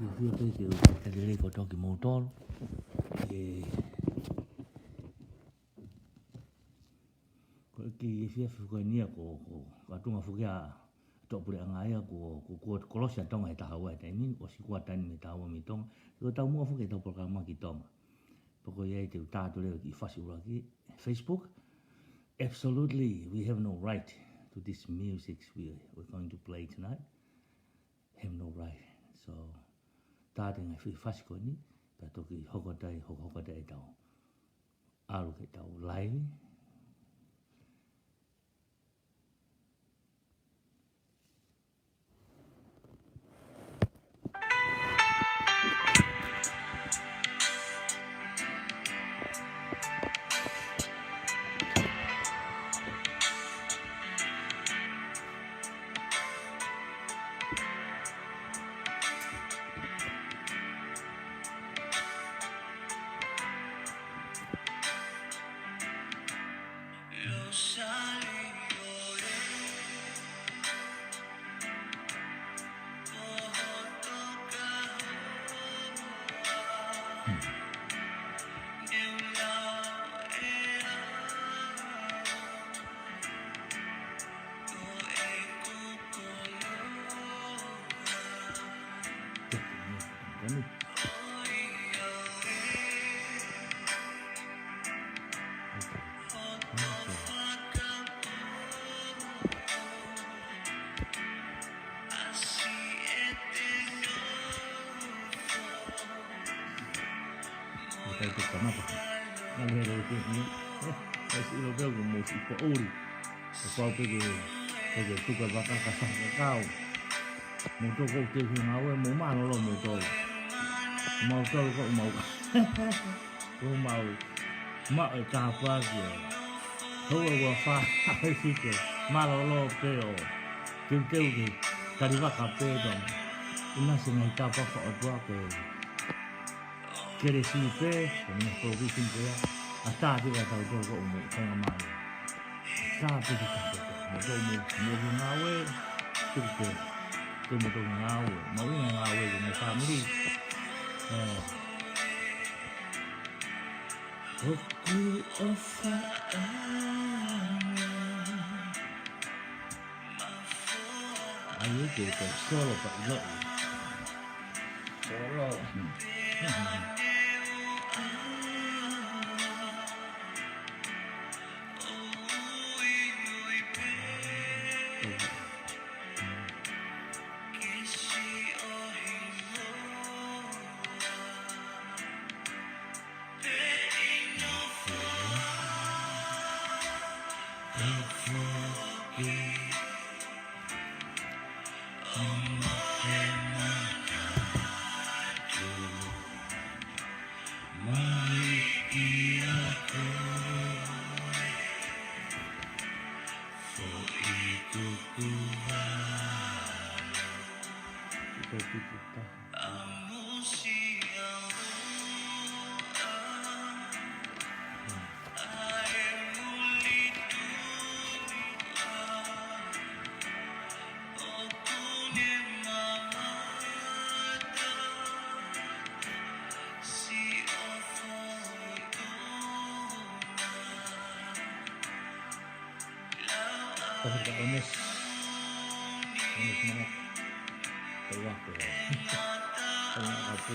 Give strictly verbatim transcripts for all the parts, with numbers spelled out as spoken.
Fiu pē ke u talitali lelei kotoa kimoutolu. ʻE, ko e kiʻi efiafi ko eni ia ko, ko, ko e tuʻunga foki ʻa e tō puleʻanga ia ko, ko, ko, kolosi ʻa Tonga he taha ua he taimi ni, ʻosi kuata ni mei he taha ua mei Tonga. Ko e taumuʻa foki ʻetau polokalama ki Tonga. Pea ko ia ai te u tā atu leva e kiʻi fasi ʻuluaki, Facebook. Absolutely, we have no right to this music we, we're going to play tonight. Have no right. So, tā atu e ngaahi fasi ko eni, pea toki hoko atu ai, hoko, hoko atu ai ʻetau ʻalu ki heʻetau laivi. ʻOku ʻikai ke kamata. Ngali he lolo ke ni. ʻE, ʻe siʻi ʻilo pē ʻoku mou siʻi poʻuli. ʻE pau pē ke, ke, ke tuka vaka ka sa ka kau. Mou toko te hu ngāue, mou mālōlō mou tolu. Mau tolu ko mau. Ko mau. Mau e tāpuaki ē. Hou e ua fā, ʻe sike. Mālōlō pē ʻo teuteu ke tali vaka pē tonu. ʻInasi ngaahi tāpuaki ʻa e ʻOtua pē. Kelesi pē, ko e ngaahi provision pē ia. ʻA tā pē ka tau toko ʻo mou, kainga mai. Tā pē ka tau toko, mou toko mou, mou ngāue, tuku pē. Tuku mou toko ngāue, mau ina ngāue, ko e ngaahi family. ʻE. ʻOku ʻofa ʻa Ai, ʻoku ke solo pa ʻilo. Solo. Pastor Ones. Ones mana. Tau ako. Tau ako.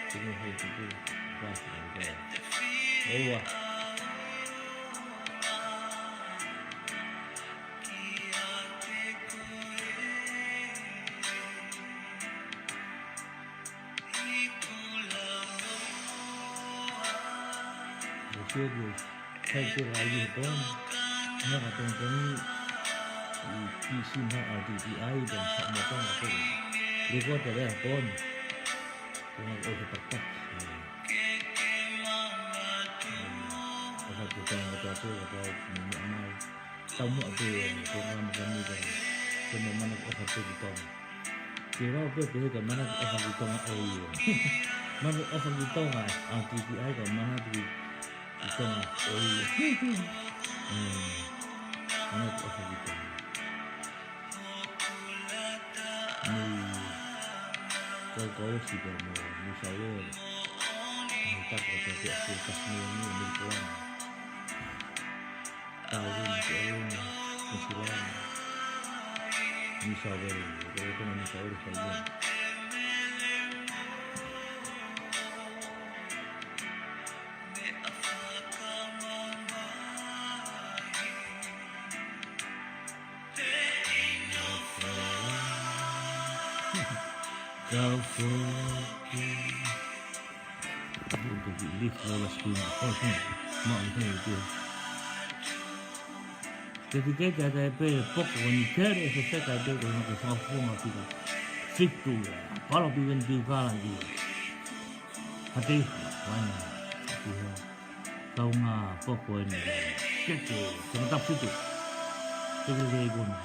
Tau ako. Tau ako. Tau ako. Thank you, Ryan Bond. Naka tong tong i pisi na a di di ai dan sa mo tong a tong. Lego tere a Bond. Kung o se tak tak. Asa tu tong o tu tu o tu ni amai. Tau mo tu ko ngam kami kan. Ko mo mana ko asa tu ki tong. Ke lau pē pehē ka mana ko ʻofa ki Tonga ʻo ia. Mana ko ʻofa ki Tonga, a ki ki ai ka mana ki, ki Tonga ʻo ia. Hmm. Mana ko ʻofa ki Tonga. Mei Kau kau ʻosi pē mo New South Wales. Mo Tasmania, mo Tasmania, mo Queensland. Darwin, Queensland, Queensland. New South Wales, ko e kona New South Wales, Queensland. Kau foki. Lift lower screen. Oh, hmm. Maʻu he tu. Te tike te ata e pē poko ni kere e fefeka e pē ko na ke whakafunga pika. Fitu. Palo pi ven piu kala ki. Hate. Wana. Iho. Kau ngā poko eni. Keke. Tangata fitu. Keke kei kona.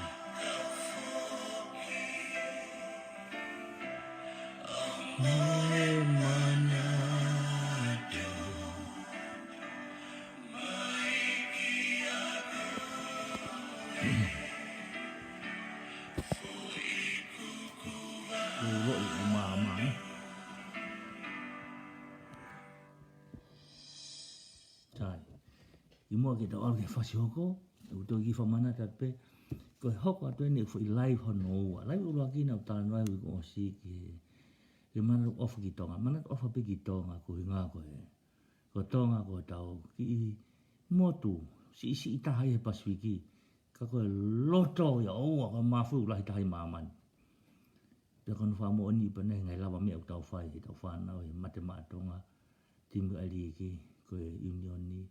Mai manatu. Kulo i māmā, eh? Sai. ʻI muʻa ke tau ʻalu ki he fasi hoko, ʻoku toki fakamanatu pē. Ko e hoko atu eni ʻoku foʻi live hono ua. Live ʻuluaki naʻa ku talanoa ai ʻi he kuo ʻosi ki he, ki he manatu ʻofa ki Tonga. Manatu ʻofa pē ki Tonga ko e ʻuhinga ko e, ko Tonga ko e tau kiʻi motu siʻisiʻi taha ʻi he Pasifiki. Ka ko e loto ia ʻoua, ko e mafu lahi taha ʻi māmani. Pea ko hono fakamoʻoni pē ʻeni he ngaahi lavameʻa ʻoku tau fai, he tau fānau, he mate maʻa Tonga, timi ʻa e liiki, ko e ʻiunioni.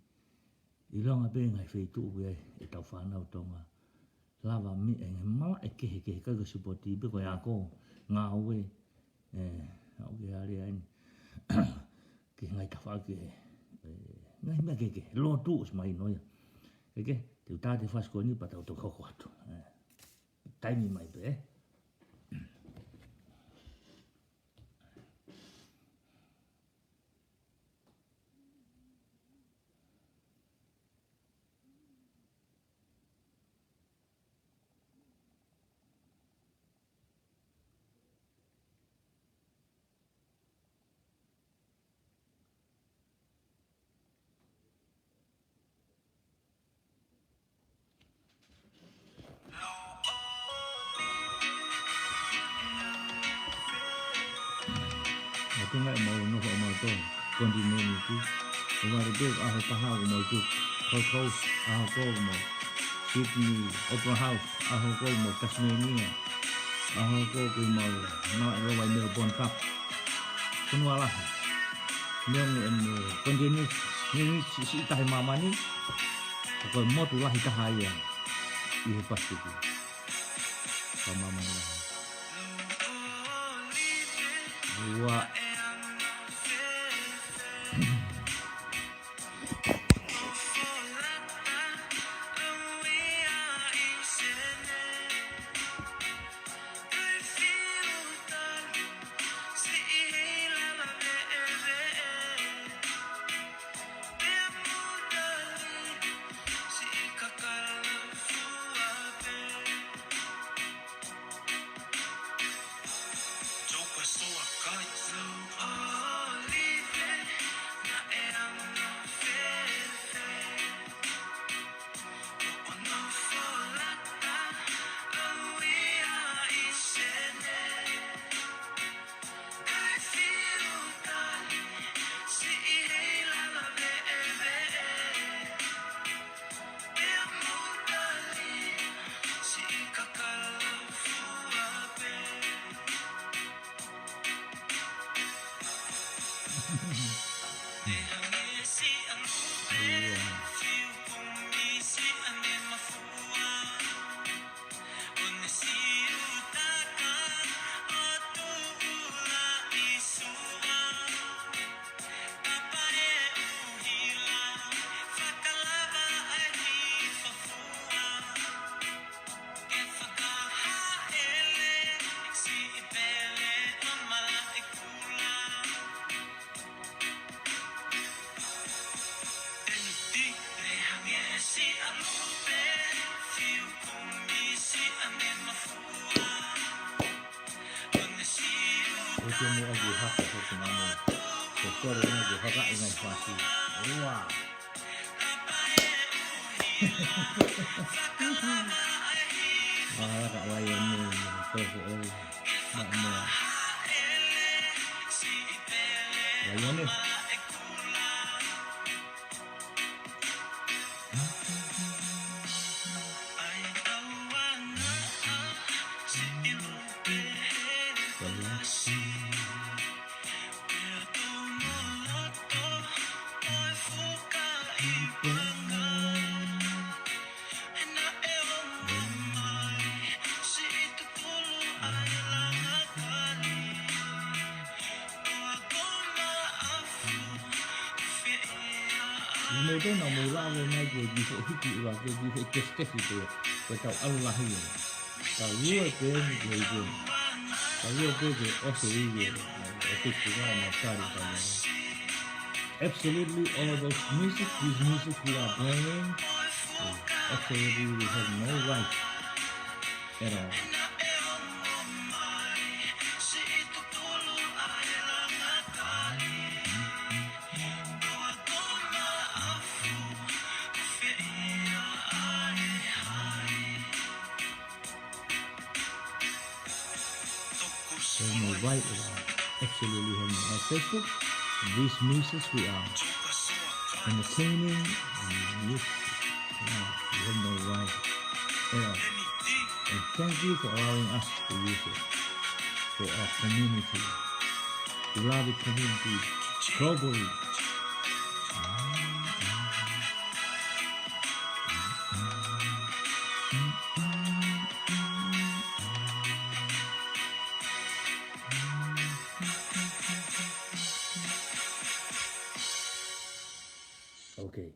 ʻIlonga pē ngaahi feituʻu ʻoku ʻi ai ʻetau fānau Tonga. Lavameʻa, ngaahi malaʻe kehekehe, ʻikai ko e sipoti pē, ko e ako, ngāue, ē, ʻoku ke ale ai ni. Ki he ngaahi tafaʻaki, ē, ngaahi meʻa kehekehe, lotu ʻosi mahino ia. Ke ke, te u tā atu e fasi ko eni pea tau toki hoko atu. Ē, taimi mai pē, ē. Mātou ngaahi mau nofo ʻa mātou, kontineni ki. ʻO wale pē ʻaho taha ʻoku mau tuku. Coast Coast, ʻaho ko ʻoku mau. Sydney Opera House, ʻaho ko ʻoku mau Tasmania. ʻAho ko ʻoku mau, mau ʻi lova ʻi Melbourne Cup. Fonua lahi. Neongo ʻene kontineni, ni ni siʻisiʻi taha ʻi māmani. Ka ko e motu lahi taha ia ʻi he Pasifiki. Ka māmani lahi. Ua. Ke mou ʻai ke haka ko kina mo. Ko kore na ke haka i ngai fasi. Ua. Ala ka wai o mou, ko ko o. Ma mo. Wai o mou. Mo tena mo lave mai ke ki he hiki ua ke ki he testesi ko e tau ala lahi. Ka lua ke ni ke ke. Ka lua ke ke ʻosi i ke. ʻOsi i ke na kari ka lua. Absolutely all those music, these music we are playing, absolutely we have no right at all. There's no right at all. Absolutely have no right. Facebook, these musics we are entertaining, and you, no, you have no right at all. And thank you for allowing us to use it for our community, beloved community, globally. Okay.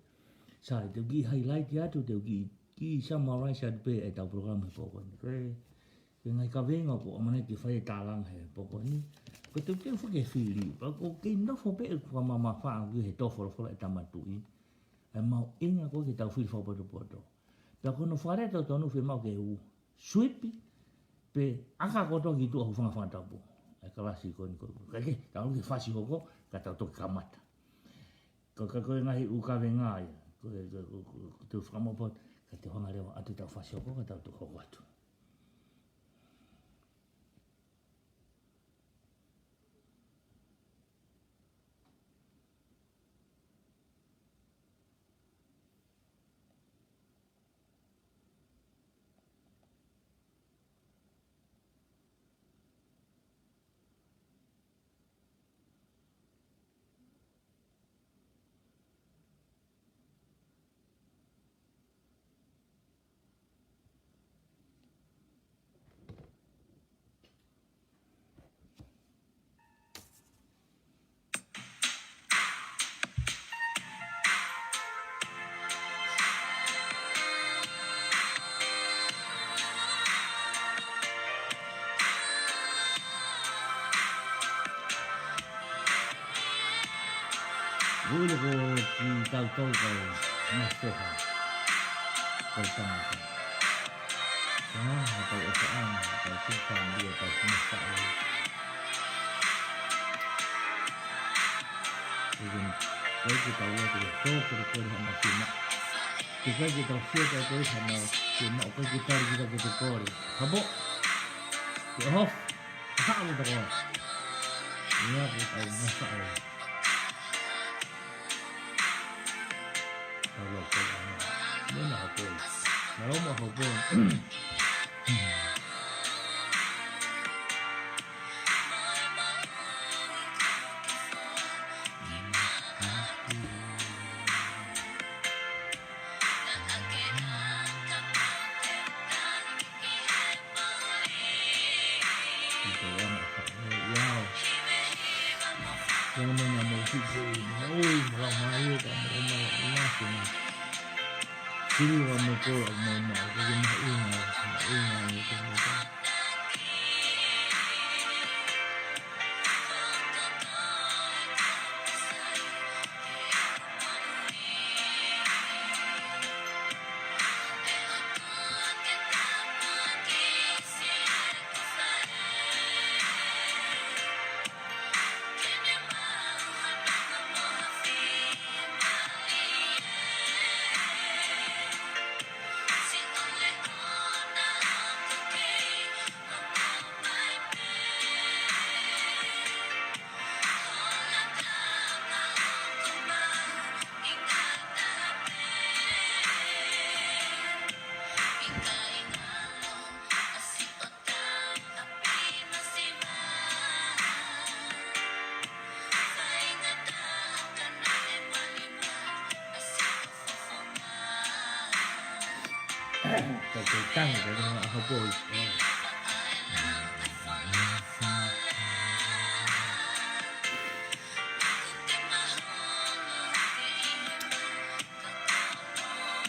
Sai, te u kiʻi highlight atu, te u kiʻi, kiʻi summarize atu pē ʻetau polokalama he pō ko eni. Ko e, ko e ngaahi kaveinga ʻoku ʻamanaki ke fai e tālanga he pō ko eni. Ko e te u te u fakafili, pea ʻoku ou kei nofo pē ʻeku fakamamafa ʻaʻaku ki he tō folofola ʻa e Tama Tuʻi. ʻA e mahuʻinga ko ē ke tau fili fakapotopoto. Pea ko hono fakalea totonu fiemaʻu ke u sweep, pe ʻaka kotoa ki tuʻa hūfanga he fakatapu. ʻA e kalasi ko eni ko. Ka ke, tau ke fasi hoko, ka tau toki kamata. Ko, ka ko e ngaahi ʻū kaveinga ia. Ko e, ko, ko, ko, ko, te u fakamaʻopoʻopo, ka te u hanga leva ʻo ʻoatu ʻetau fasi hoko, ka tau toki hoko atu. Ui, loko ki tautolu kau mafoha. Kau tangata. Ka ha tau ʻofa ʻana, ha tau tuka ʻana, ha tau mafaʻi. Ui, ʻikai ke tau loto ke tō kore kore hana kina. Ke ʻikai ke tau fia tau kore hana kina, ʻoku ʻikai ke tali kita ke te kore. Kapo. Ke ʻohofi. Kahaʻa mo toko. Ia ko tau mafaʻi. Tau lau kau ʻana. Mena hapoi. Mālō mo hapoi. Ka ko e tangi, ka ko e ʻaho pō.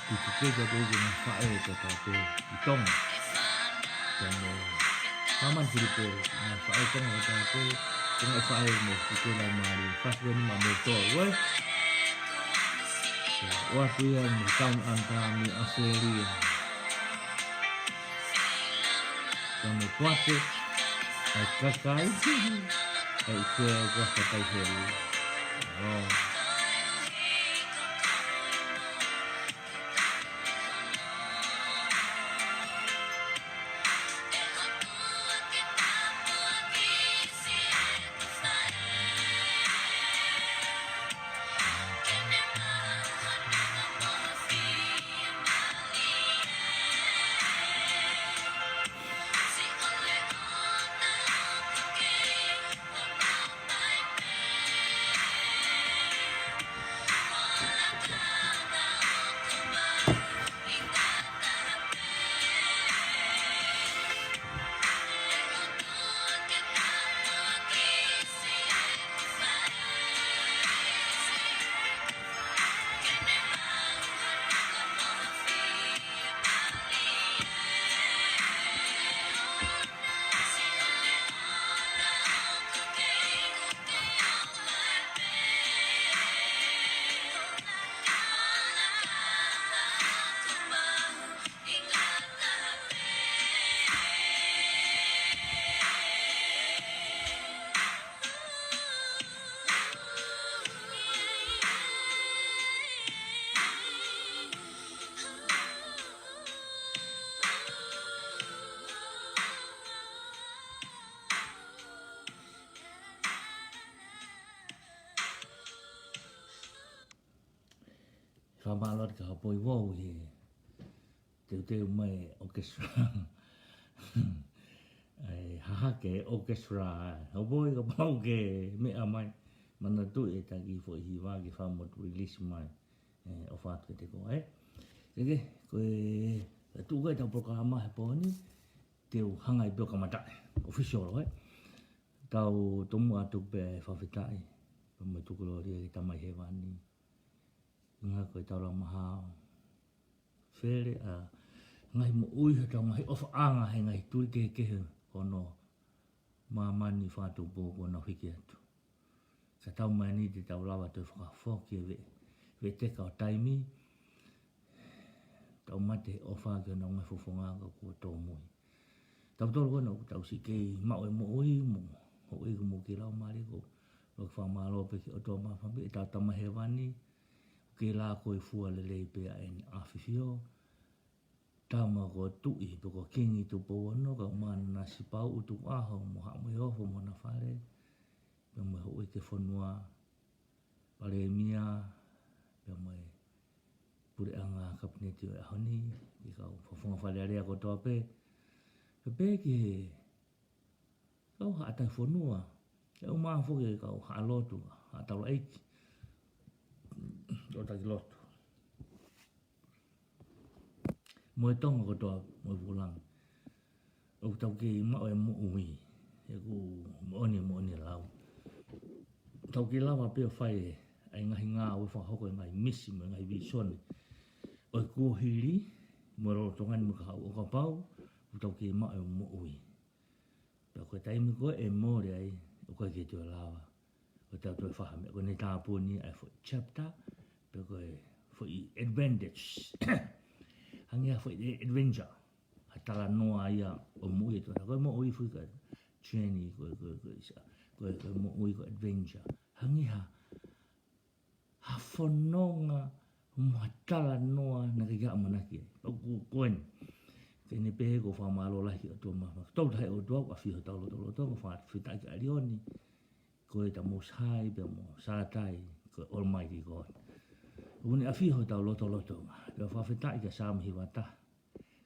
Kuku ke ka ko e ngaahi faʻē ko ē ʻi Tonga. Pea mo Māmani Filipe, ngaahi faʻē Tonga ko ē, ko e ngaahi faʻē mo kuku na mali, fasi ni ma mo tō, ue. ʻOatu ia mo Down Under mei ʻAositelēlia. Ka mo Poate, ʻa e kakai, ʻa e kue kua kakai helu. ʻO. Fakamālō atu ki he houʻeiki vou he teuteu mai ʻo e ʻokesitula. ʻA e hahake ʻokesitula. Houʻeiki kapau ʻoku ke meʻa mai, manatuʻi e taki foʻi hiva ke fakamotu release mai. ʻE, ʻofa atu kiate koe, ē. Ke, ke, ko e, ka tuʻu ko ē ʻetau polokalama he pō ni, te u hanga ai pē ʻo kamataʻi, official, ē. Tau tomuʻa atu pē fakafetaʻi, pea mo e tukulōlia ki he Tamai Hēvani. Ngaahi ko e tau lau maha ʻo fele ʻa e ngaahi moʻui hotau ngaahi ʻofaʻanga he ngaahi tui kehekehe hono māmani fakatupu kuo nau hiki atu. Ka tau mai ni te tau lava toe fakafoki e ve-, veteka ʻo taimi, tau mate he ʻofa ki honau ngaahi fofonga ka kuo tōmui. Tautolu ko ena ʻoku tau siʻi kei maʻu e moʻui mo, houʻeiki mo e kiʻi laumālie ko, ʻoku fakamālō pē ki he ʻOtua Mafimafi, ʻetau Tamai Hēvani, ʻoku kei lākoifua lelei pē ʻa ʻene ʻAfifio, Tama ko e Tuʻi, pe ko Kingi Tupou Ono, kau manasipau ʻutu ʻaho, mo Haʻa Moheofo mo hona fale, pea mo e houʻeiki fonua, Palēmia, pea mo e puleʻanga Kapineti ʻo e ʻaho ni, ki he kau fakafofonga Fale Alea kotoa pē, pea pehē ki he kau haʻa taifonua, ʻumaʻā foki e kau haʻa lotu, haʻa taulaʻeiki, ʻo taki lotu. Mo e Tonga kotoa, mo e Vulangi. ʻOku tau kei maʻu e moʻui, ʻoku moʻoni, moʻoni lau. Tau kei lava pē ʻo fai ʻa e ngaahi ngāue fakahoko e ngaahi misi mo e ngaahi vīsone ʻo e kuohili, mo e lolotonga ni mo e kahaʻu ʻo kapau, ʻoku tau kei maʻu e moʻui. Pea ko e taimi ko ē ʻe mole ai, ʻoku ʻikai ke toe lava ʻo tau toe fai ha meʻa, ko ʻene tāpuni ʻa e foʻi chapter, pe ko e foʻi advantage. Hangē ha foʻi adventure, ha talanoa ia ʻo e moʻui ʻa e Tonga. Ko e moʻui foʻi ka journey, ko e, ko e, ko e, ko e, ko e moʻui ko e adventure. Hangē ha ha fononga mo ha talanoa naʻe ʻikai ke ʻamanaki ai. ʻOku ko eni. Ke ne pehē ko e fakamālō lahi ki he ʻOtua Mafimafi. Tau tahe ʻOtua ʻoku ʻafio hotau lotolotonga, fakafetaʻi ki he ʻAlioni. Ko e Most High, pea mo Sātai, ko e Almighty God. ʻOku ne ʻafio hotau lotolotonga. Pea fakafetaʻi kia Saame hiva taha.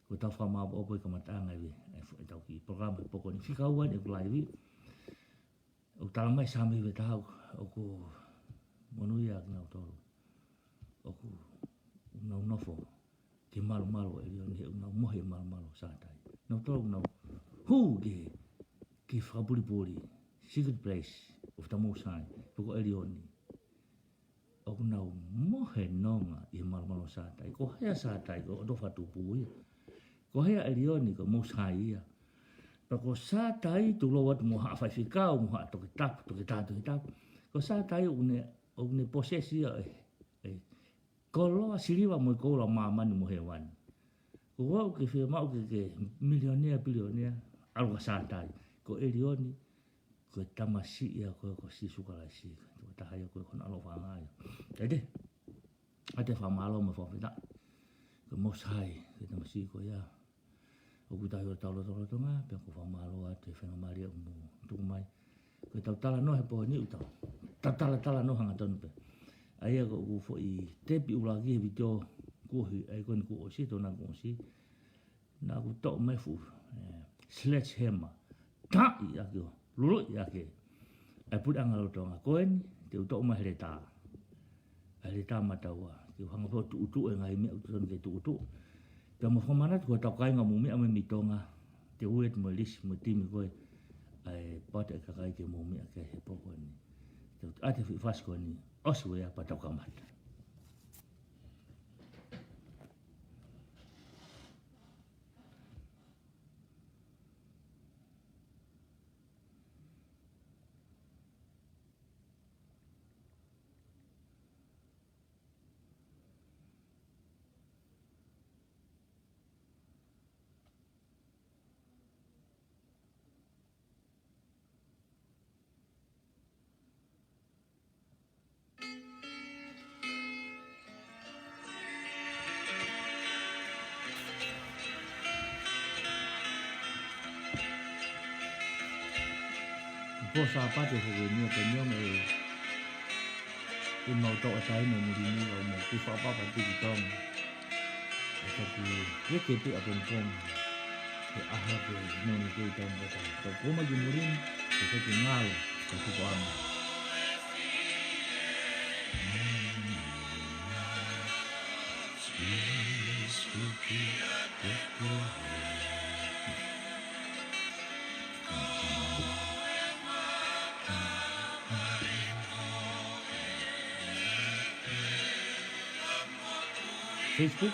Ko ʻetau fakamāʻopoʻopo e kamataʻanga ʻi he, ʻetau kiʻi polokalama he pō ko eni, fika ua eni ʻeku laivi. ʻOku tala mai Saame hiva taha ʻoku monūʻia kinautolu ʻoku nau nofo ʻe malumalu ʻa ʻElioni he ʻoku nau mohe ʻi he malumalu ʻo Sātai. Nau tolo ʻoku nau hū ki he, ki he fakapulipuli, secret place of the Most High, pea ko ʻElioni. ʻOku nau mohe nonga ʻi he malumalu ʻo Sātai. Ko hai ʻa Sātai? Ko e ʻOtua fakatupu ia. Ko hai ʻa ʻElioni? Ko e Most High ia. Pea ko Sātai tulou atu mo haʻa faifekau, mo haʻa toketā, toketā, toketā. Ko Sātai ʻoku ne, ʻoku ne possess ia ʻe, ʻe koloa siliva mo e koula ʻo māmani mo hēvani. Ko au ʻoku ke fiemaʻu ke ke milionea, pilionea, ʻalu kia Sātai. Ko ʻElioni, ko e tamasiʻi ia ko ē ko Sīsū Kalaisi. Ko e tokotaha ia ko ē ko hono ʻaloʻofa ia. Tete, ʻoatu e fakamālō mo e fakafetaʻi ki he Most High, ki he tamasiʻi ko ia. ʻOku tau ʻi hotau lotolotonga, pea ʻoku ou fakamālō atu he faingamālie ʻoku mou tuku mai. Ko ʻetau talanoa he pō ni ʻoku tau, tau talatalanoa hangatonu pē. ʻA ia ko ʻeku foʻi tepi ʻuluaki he vitiō kuo ʻosi, ʻa ia ko eni kuo ʻosi, tōna kuo ʻosi. Naʻa ku toʻo mai e fuʻu, eh, sledgehammer. Taʻi ʻaki ʻo luluʻi ʻaki ʻa e puleʻanga lolotonga. Ko eni, te u toʻo mai e heletā. ʻA e heletā mataua. Ke u hanga pē ʻo tuʻutuʻu e ngaahi meʻa ʻoku totonu ke tuʻutuʻu. Pea mo fakamanatu ki hotau kāinga mou meʻa mai mei Tonga. Te u ʻoatu mo e lisi mo e timi ko ē ʻa e poate ʻa e kakai ke mou meʻa ki ai he pō ko eni. Te u ʻoatu e foʻi fasi ko eni. ʻOsi ia pea tau kamata. Pō Sāpate foki eni ʻa e peniom e ʻi mau tau ʻatai mo muli ni ʻo mo ki fakapapa tiki tong. ʻE taku leke pē ʻapongipongi he ʻaho ke moni kei tau mo tau. Tau koma ki muli ni, ke kei ngalo, ke tuku ama. Facebook.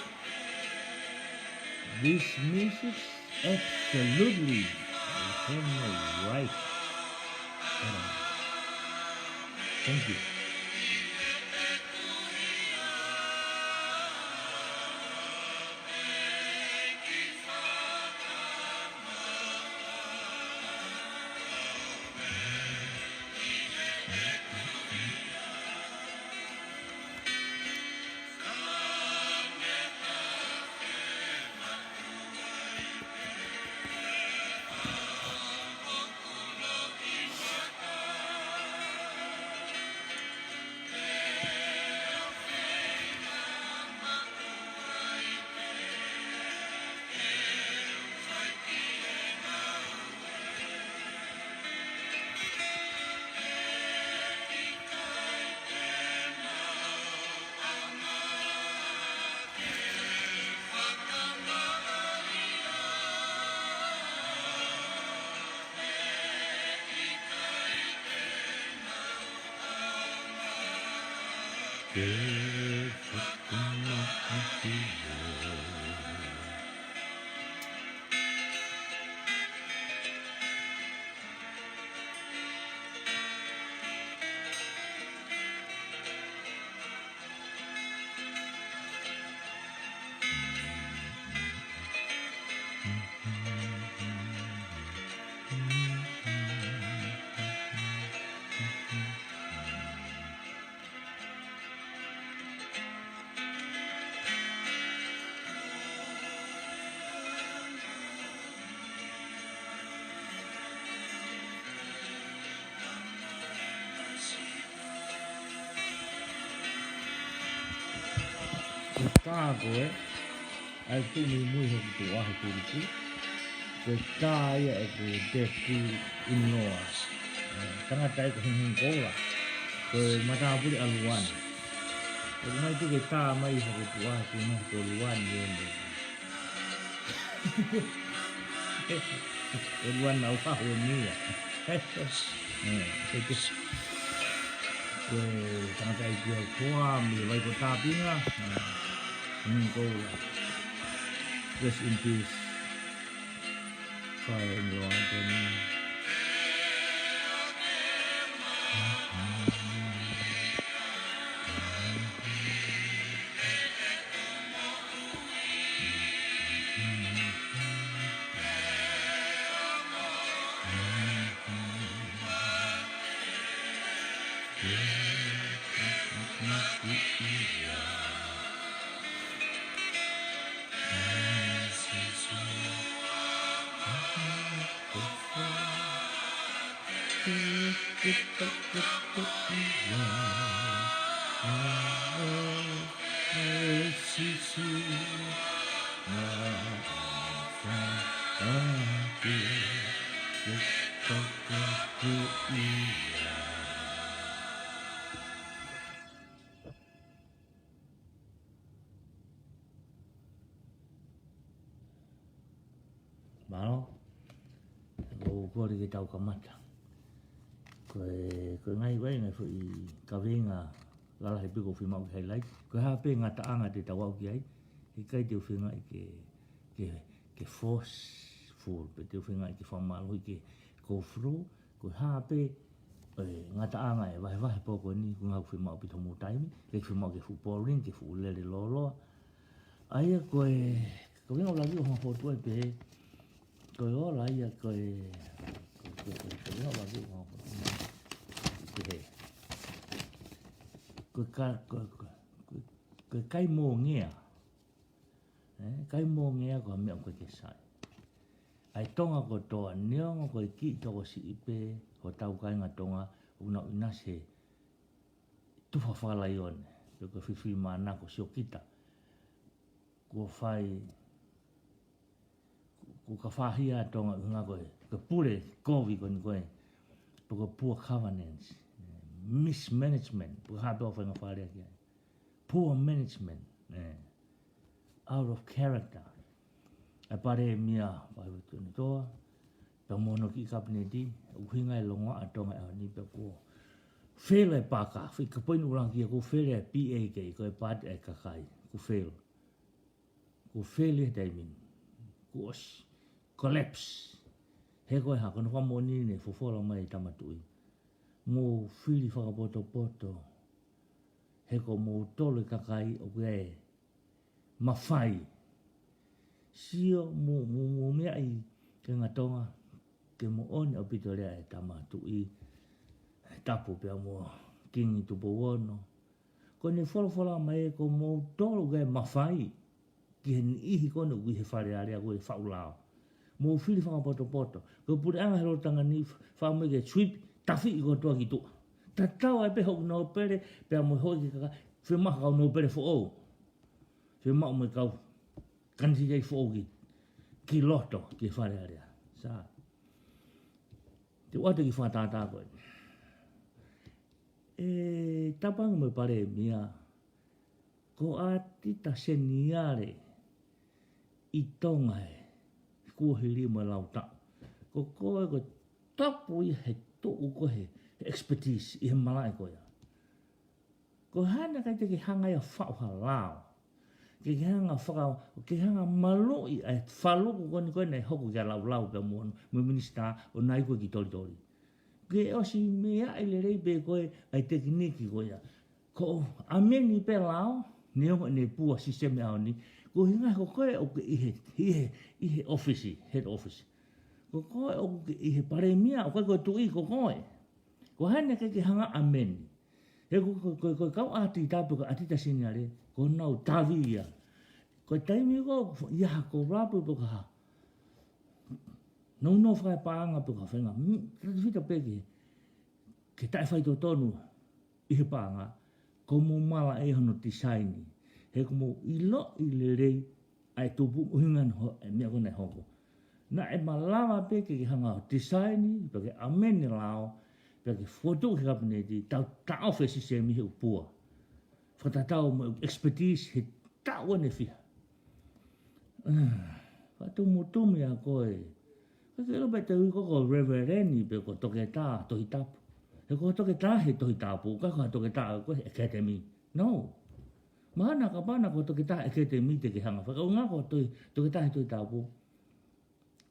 This music absolutely eternal life. Thank you. Ko e tā ko ē, ʻa ia ʻoku muimui hoku tuʻa he tuluku. Ko e tā ia ʻeku dead in-law. Tangata ia ko Hungahunga Koula. Ko e matāpule ʻa Luana. ʻOku mai te ke tā mai ha ko tua ku na ko luan ye mo. Ko luan au ha ho nia. Ko tangata i kia koa mi vai ko tāpinga. Ni ko. Rest in peace. Fire in your agony. Mālō, ʻoku kole ke tau kamata. Ko e, ko e ngaahi vai, ngaahi foʻi kaveinga lalahi pē ʻoku ou fiemaʻu ke highlight. Ko e hā pē ngataʻanga te tau aʻu ki ai, ʻikai te u feingaʻi ke, ke, ke forceful, pe te u feingaʻi ke fakamālohi ke go through, ko e hā pē, ē, ngataʻanga e vahevahe pō ko eni, ko e ʻuhinga ʻoku fiemaʻu pē ʻetau taimi, ʻikai ke fiemaʻu ke fuʻu boring, ke fuʻu lele lōloa. ʻA ia ko e, ko e ʻuhinga ʻoku ou lave ʻo hanga ʻo fokotuʻu ai pē, ko e ola ia ko e, ko e, ko e, ko e ʻuhinga ʻoku ou lave ʻo hanga ʻo fokotuʻu ai pē. Ko e ka, ko e, ko e, ko e kai mōngea. Ē, kai mōngea ko ha meʻa ʻoku ʻikai ke sai. ʻA e Tonga kotoa, neongo ko e kiʻi tokosiʻi pē hotau kāinga Tonga, ʻoku nau ʻinasi he tufa fakalaione, pe ko e fifi manako siokita. Kuo fai, kuo ka fahia ʻa Tonga ʻuhinga ko e, ko e pule kovi ko eni ko e, pe ko e poor governance, mismanagement, pe ko e hā pē ʻoku faingofua ki ai. Poor management, ē. Out of character. ʻA e Palēmia, Vahe Tuni Toa, pea mo hono kiʻi Kapineti, ʻuhinga e longoaʻa ʻa Tonga he ʻaho ni pea kuo fail e paka, fika poini ulangi ia kuo fail e P A K, ko e part e kakai, kuo fail. Kuo fail e taimi ni, kuo ʻosi, collapse. He ko e hā, ko hono fakamoʻoni eni ʻoku fofola mai e Tama Tuʻi. Mou fili fakapotopoto. He ko moutolu e kakai ʻoku ʻi ai e mafai. Sio mo, mo, mo meaʻi kāinga Tonga, ke moʻoni ʻaupito e lea ʻa e Tama Tuʻi, ʻa e Tapu pea mo Kingi Tupou Ono. Ko ʻene folofola mai ē ko moutolu ʻoku ʻi ai e mafai. Ki he niʻihi ko eni ʻoku ʻi he Fale Alea ko e faʻu lao. Mou fili fakapotopoto. Ko e puleʻanga he Lototangani fakamoʻoni ke sweep, tafiʻi kotoa ki tuʻa. Tatau ai pē hoku nōpele, pea mo hoku kakai, fiemaʻu ha kau nōpele foʻou. Fiemaʻu mo e kau kanititeiti foʻou ki, ki loto, ki he Fale Alea. Sā. Te u ʻoatu e kiʻi fakatātā ko eni. ʻE Tapangi mo e Palēmia, ko ʻAtita Seniale ʻi Tonga ē, kuo hili mo e lau taʻu. Ko koe ko e tapu ia he tuʻu ko ē he, he expertise ʻi he malaʻe ko ia. Ko e hā naʻe ʻikai te ke hanga ia ʻo faʻu ha lao. Ke ke hanga faka-, ke hanga maluʻi ʻa e faluku ko eni ko ē naʻe hoko kia Laulau pea mo, mo e minisitā ʻo nau ō ki Tolitoli. Ke ʻosi meaʻi lelei pē ko ē ʻa e tekiniki ko ia. Ko e ʻameni pē lao, neongo ʻene pua sisitemi ʻaho ni. Ko e ʻuhinga ko koe ʻoku ke ʻi he, ʻi he, ʻi he ʻōfisi, head office. Ko koe ʻoku ke ʻi he Palēmia, ʻoku ʻikai ko e Tuʻi ko koe. Ko hai naʻe ʻikai ke hanga ʻameni. He ko, ko, ko, ko e kau ʻAtita pe ko e ʻAtita Seniale, ko honau tavi ia. Ko e taimi ko ē ʻoku ʻi ai ha kolapu pe ko ha nounou fakaepaʻanga pe ko ha faʻahinga, mm, tatafita pē ke, ke taʻefaitotonu ʻi he paʻanga, ko mou mala ʻi hono tisaini. He ko mou ʻiloʻi lelei ʻa e tupu ʻuhinga naʻe ho-, e meʻa ko ē naʻe hoko. Naʻe malava pē ke ke hanga ʻo tisaini, pea ke ʻameni e lao, pea ke fotu ki he Kapineti, tau taʻofi e sisitemi he ʻoku pua. fakatatau mo e expertise he taʻu ʻe fiha. Ah, faʻa tumutumu ia koe. Ka ke ʻilo pē te u ui koe ko Reverend pe ko Toketā Tohi Tapu. He ko Toketā he Tohi Tapu, ka ko Toketā ko e Academy. No. Mahalo kapau naʻa ko Toketā Academy te ke hanga fakaʻuhinga ko Tohi, Toketā he Tohi Tapu.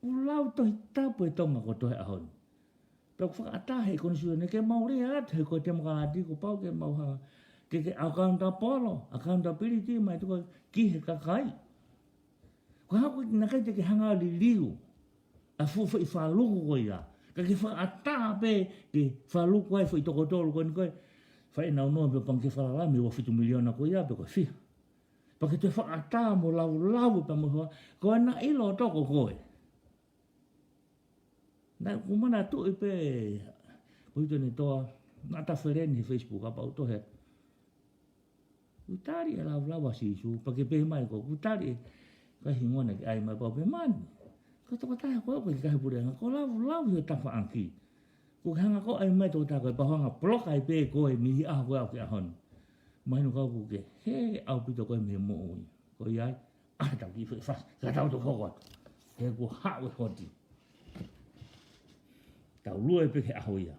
ʻOku lau Tohi Tapu ʻe Tonga kotoa he ʻaho ni. Pea ʻoku fakaʻatā he konisitūtone ke mau lea atu he ko e temokalati kuo pau ke mau hanga ke, ke accountable, accountability mai tuku ki he kakai. Ko e hā ko e naʻe ʻikai te ke hanga liliu ʻa e fuʻu foʻi faluku ko ia. Ka ke fakaʻatā pē ke faluku ai foʻi toko tolu ko eni ko e fai ʻenau noa pē pangikē falala mei he ua fitu miliona ko ia pe ko e fiha. Pea ke toe fakaʻatā mo laulau pē mo hoa. Ko e naʻe ʻilo toko koe. Naʻa ku manatuʻi pē, ko ito ne toa, naʻa ta feleni he Facebook, kapau tohe. Kuo tali e laulau ʻa Sīsū, pea ke pehē mai ko, kuo tali e, ka hingoa naʻe ʻai mai pau pē mani. Ko e tokotaha ko ē, ko e kakai puleʻanga, ko e laulau he tafaʻaki. Ko e hanga ko ē ʻai mai tokotaha ko e pau hanga poloka ai pē ko e mihi ʻaho ko ē au ki he ʻaho ni. Mahino kau kuo ke, he ʻaupito ko e mei he moʻui. Ko ia ai, ʻa tau ki fefas, ka tau to hoko atu. He kuo haʻu e hoti. Tau lue pē ki he ʻaho ia.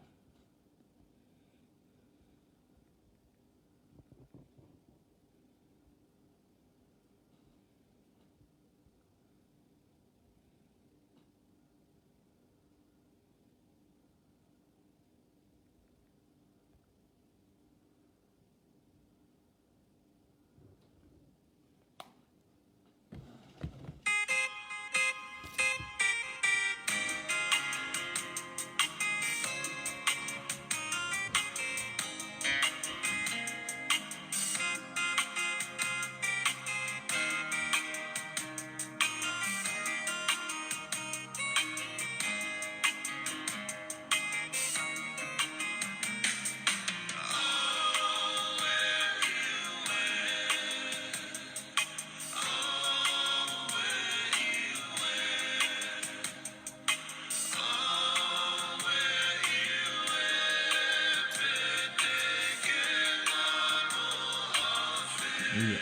Ia.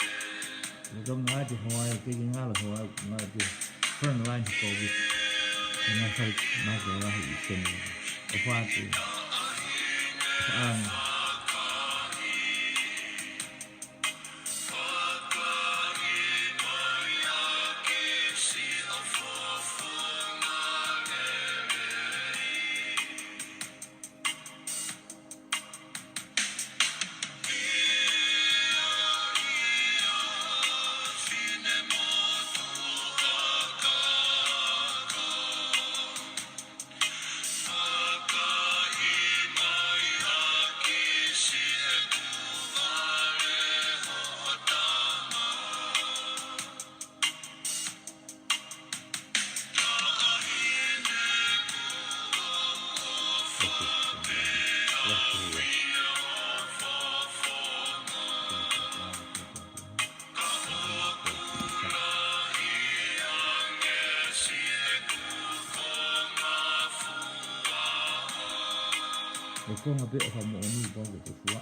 Ko e ngaahi hoa, ke ke ngalo hoa, ngaahi front line COVID. Ngaahi fai mako lahi i sene. O fatu. Fanga. Ko e konga pē ʻo ha moʻoni pau ke te fua.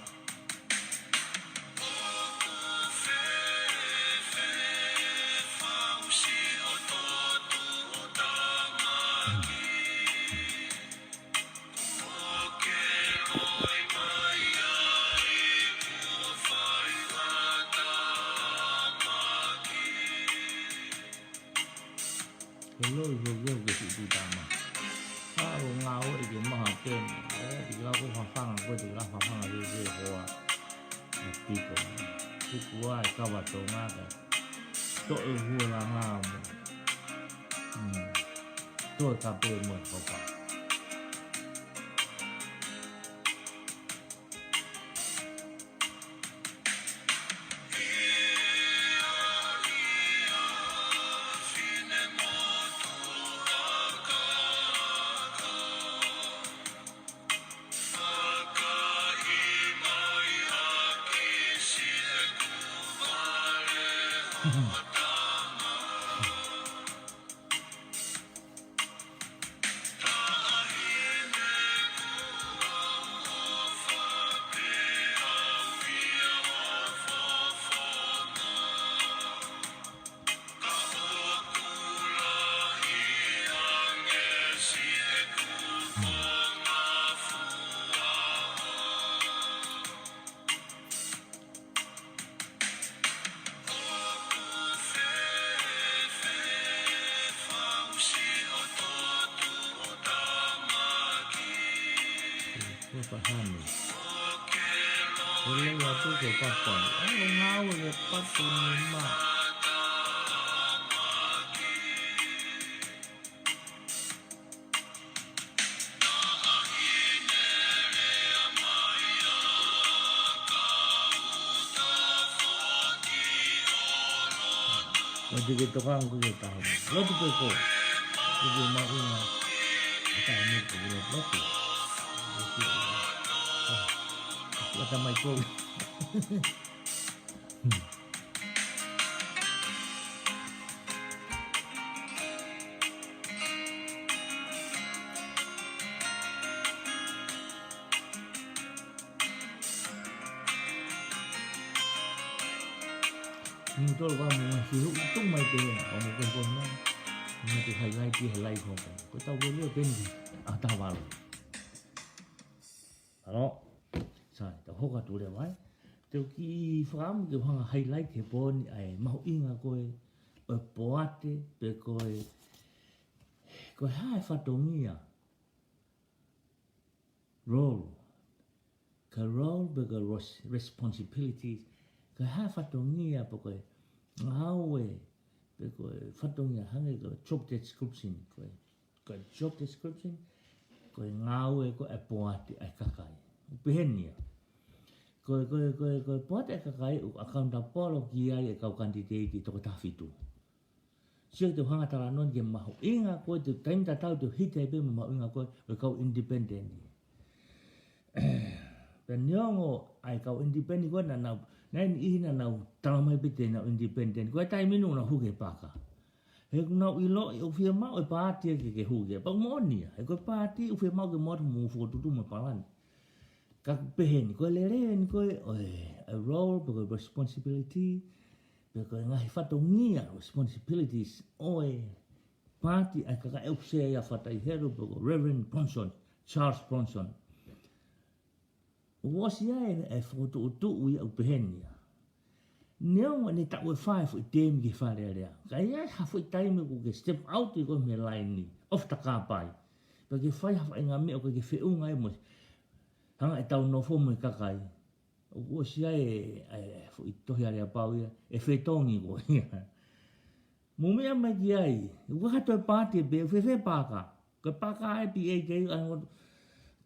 Hello, hello, ke si tu tama. Ka ʻo ngāue ke maha pena. ʻE, te ke lau ko fafanga, ko te ke lau fafanga, ke ke hoa. ʻE piko. Tuku ai, kava Tonga ka. Toʻo e hua la ngā mo. Hmm. Toʻo e kape mo e kopa. Pahani. Ko e lea atu ko Papua. ʻAi, ʻo ngāue ki Papua ni ma. Ko e tike toka ko e taha. Lotu pē ko. Ko e maʻunga. Ata ni ko e lotu. Ata mai ko. Hmm. Mou tolo ka mou ngaahi fiu, tuku mai pē, ʻo mou kei kona. Mou te highlight he live hoko. Ko e tau lelei pē ni, ʻa Tavale. Alo. Sai, tau hoko atu leva ai. Te u kiʻi fakaʻamu ke u hanga highlight he pō ni ʻa e mahuʻinga ko ē ʻo e poate, pe ko e, ko e hā e fatongia. Role. Ka role pe ko e ros-, responsibilities. Ka hā fatongia pe ko e ngāue, pe ko e fatongia hangē ko e job description, ko e, ko e job description, ko e ngāue ko e poate ʻa e kakai. Pehē ni ia. Ko e, ko e, ko e, ko e poate ʻa e kakai, ʻoku accountable ki ai e kau candidate ʻe toko taha fitu. Sio ki he hanga talanoa ki he mahuʻinga ko ē, te u taimi tatau te u hiki ai pē mo e mahuʻinga ko ē ʻo e kau independent. Pea neongo ʻa e kau independent ko ē naʻa nau, naʻe ʻi ai e niʻihi naʻa nau talamai pē te nau independent. Ko e taimi ni naʻa nau hū ki he paka. He ʻoku nau ʻiloʻi ʻoku fiemaʻu e paati ke, ke hū ki ai. Pea ʻoku moʻoni ia. He ko e paati ʻoku fiemaʻu ke mo atu mo fokotuʻutuʻu mo e palani. Ka ʻoku pehē ni, ko e lelei ni ko ē ʻo e, ʻa e role, pe ko e responsibility, pe ko e ngaahi fatongia, responsibilities ʻo e paati ʻa e kakai ʻoku sea ia Fatai Helu, pe ko Reverend Bronson, Charles Bronson. ʻOku ʻosi ʻa e, e fokotuʻutuʻu ia ʻoku pehē ni ia. Neongo ʻene taʻu ʻe fā e foʻi teemi ki he Fale Alea. Ka ʻi ai ha foʻi taimi ʻoku ke step out ʻi ko mei he laini, off the car pie. Pea ke fai ha faʻahinga meʻa ʻoku ke feʻunga ai mo e hanga ʻetau nofo mo e kakai. ʻOku ʻosi ʻa e, e, e foʻi tohi aleapau ia, ʻe fetongi koe ia. Mou meʻa mai ki ai, ʻoku ʻikai ha toe paati pē, fēfē paka. Ko e paka ʻa e P A K, ʻa e ngoto,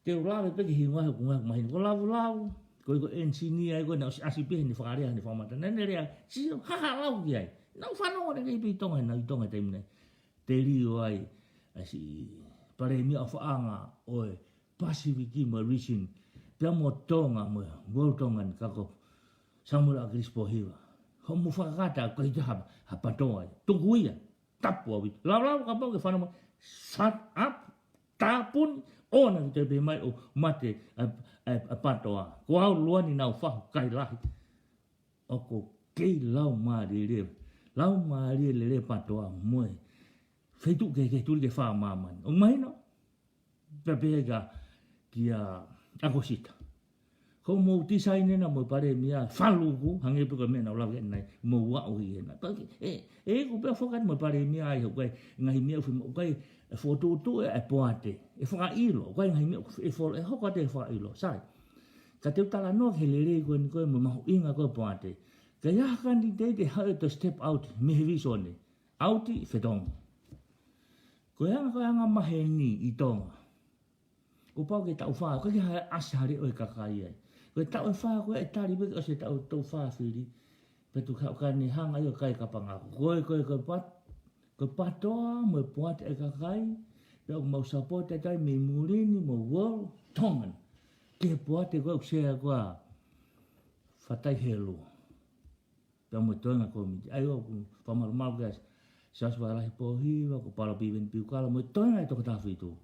te u lave pē ki he hingoa he ʻoku ngali mahino. Ko Lavulavu, ko e, ko e engineer, ko e naʻe ʻosi ʻasi pē heʻene fakalea, heʻene fakamatala. Naʻa ne lea, sio, ha ha lau ki ai. Naʻa ku fanongo naʻe ʻi ai pē ʻi Tonga, naʻa ʻi Tonga taimi ni. Telio ai, ʻa e siʻi palēmia ʻofaʻanga ʻo e Pacific mo e region, pea mo Tonga mo e World Tongan, ka ko Samuel ʻAkilisi Pōhiva. Hoʻomo fakakata, ko e ʻikai ha, ha PATOA ai. Tuku ia, tapu ʻaupito. Lavulavu kapau ke fanongo mai, shut up, tāpuni, ʻoua naʻa ke toe pehē mai ʻoku mate ʻa, ʻa, ʻa PATOA. Ko au Luani Naufahu Kailahi. ʻOku ou kei laumālie lelei. Laumālie lelei PATOA mo e feituʻu kehekehe tuli ki he fā māmani. ʻOku mahino? Pea pehē kia, kia ʻAkosita. Ko hoʻomou tisaini ena mo e palēmia, faluku, hangē pē ko e meʻa naʻa ku lave ki ai ʻanenai, mou aʻu ki hena. Pea ke, ē, ē, ʻoku pehē foki atu mo e palēmia ai, ʻoku ʻi ai e ngaahi meʻa ʻoku fi-, ʻoku ʻi ai e fokotuʻutuʻu ʻa e poate. ʻE fakaʻilo, ʻoku ʻi ai e ngaahi meʻa ʻoku fi-, ʻe fo-, ʻe hoko atu ʻe fakaʻilo. Sai. Ka te u talanoa ki he lelei ko eni ko e mo e mahuʻinga ko e poate. Ka ʻi ai ha candidate ʻe haʻu ʻo step out mei he visone. ʻAuti, fetongi. Ko e anga, ko e anga maheni ʻi Tonga. Kuo pau ke taʻu fā, ko e ke ha ʻasi ha leʻo ʻo e kakai ai. Ko e taʻu ʻe fā, ko e tali pē ke ʻosi e taʻu, taʻu fā fili. Pea tuku haʻu ka ne hanga ʻo kai kapanga. Ko e, ko e, ko e pat-, ko e PATOA mo e poate ʻa e kakai. Pea ʻoku mau support ʻa e tai mei muli ni mo World Tongan. Ki he poate ko ē ʻoku sea ko ē ʻa Fatai Helu. Pea mo e toenga kōmiti. ʻAi ʻoku fakamalumalu kia Siaosi Vakalahi Pōhiva, ko Palo Piveni Piukala, mo e toenga ʻe toko taha fitu.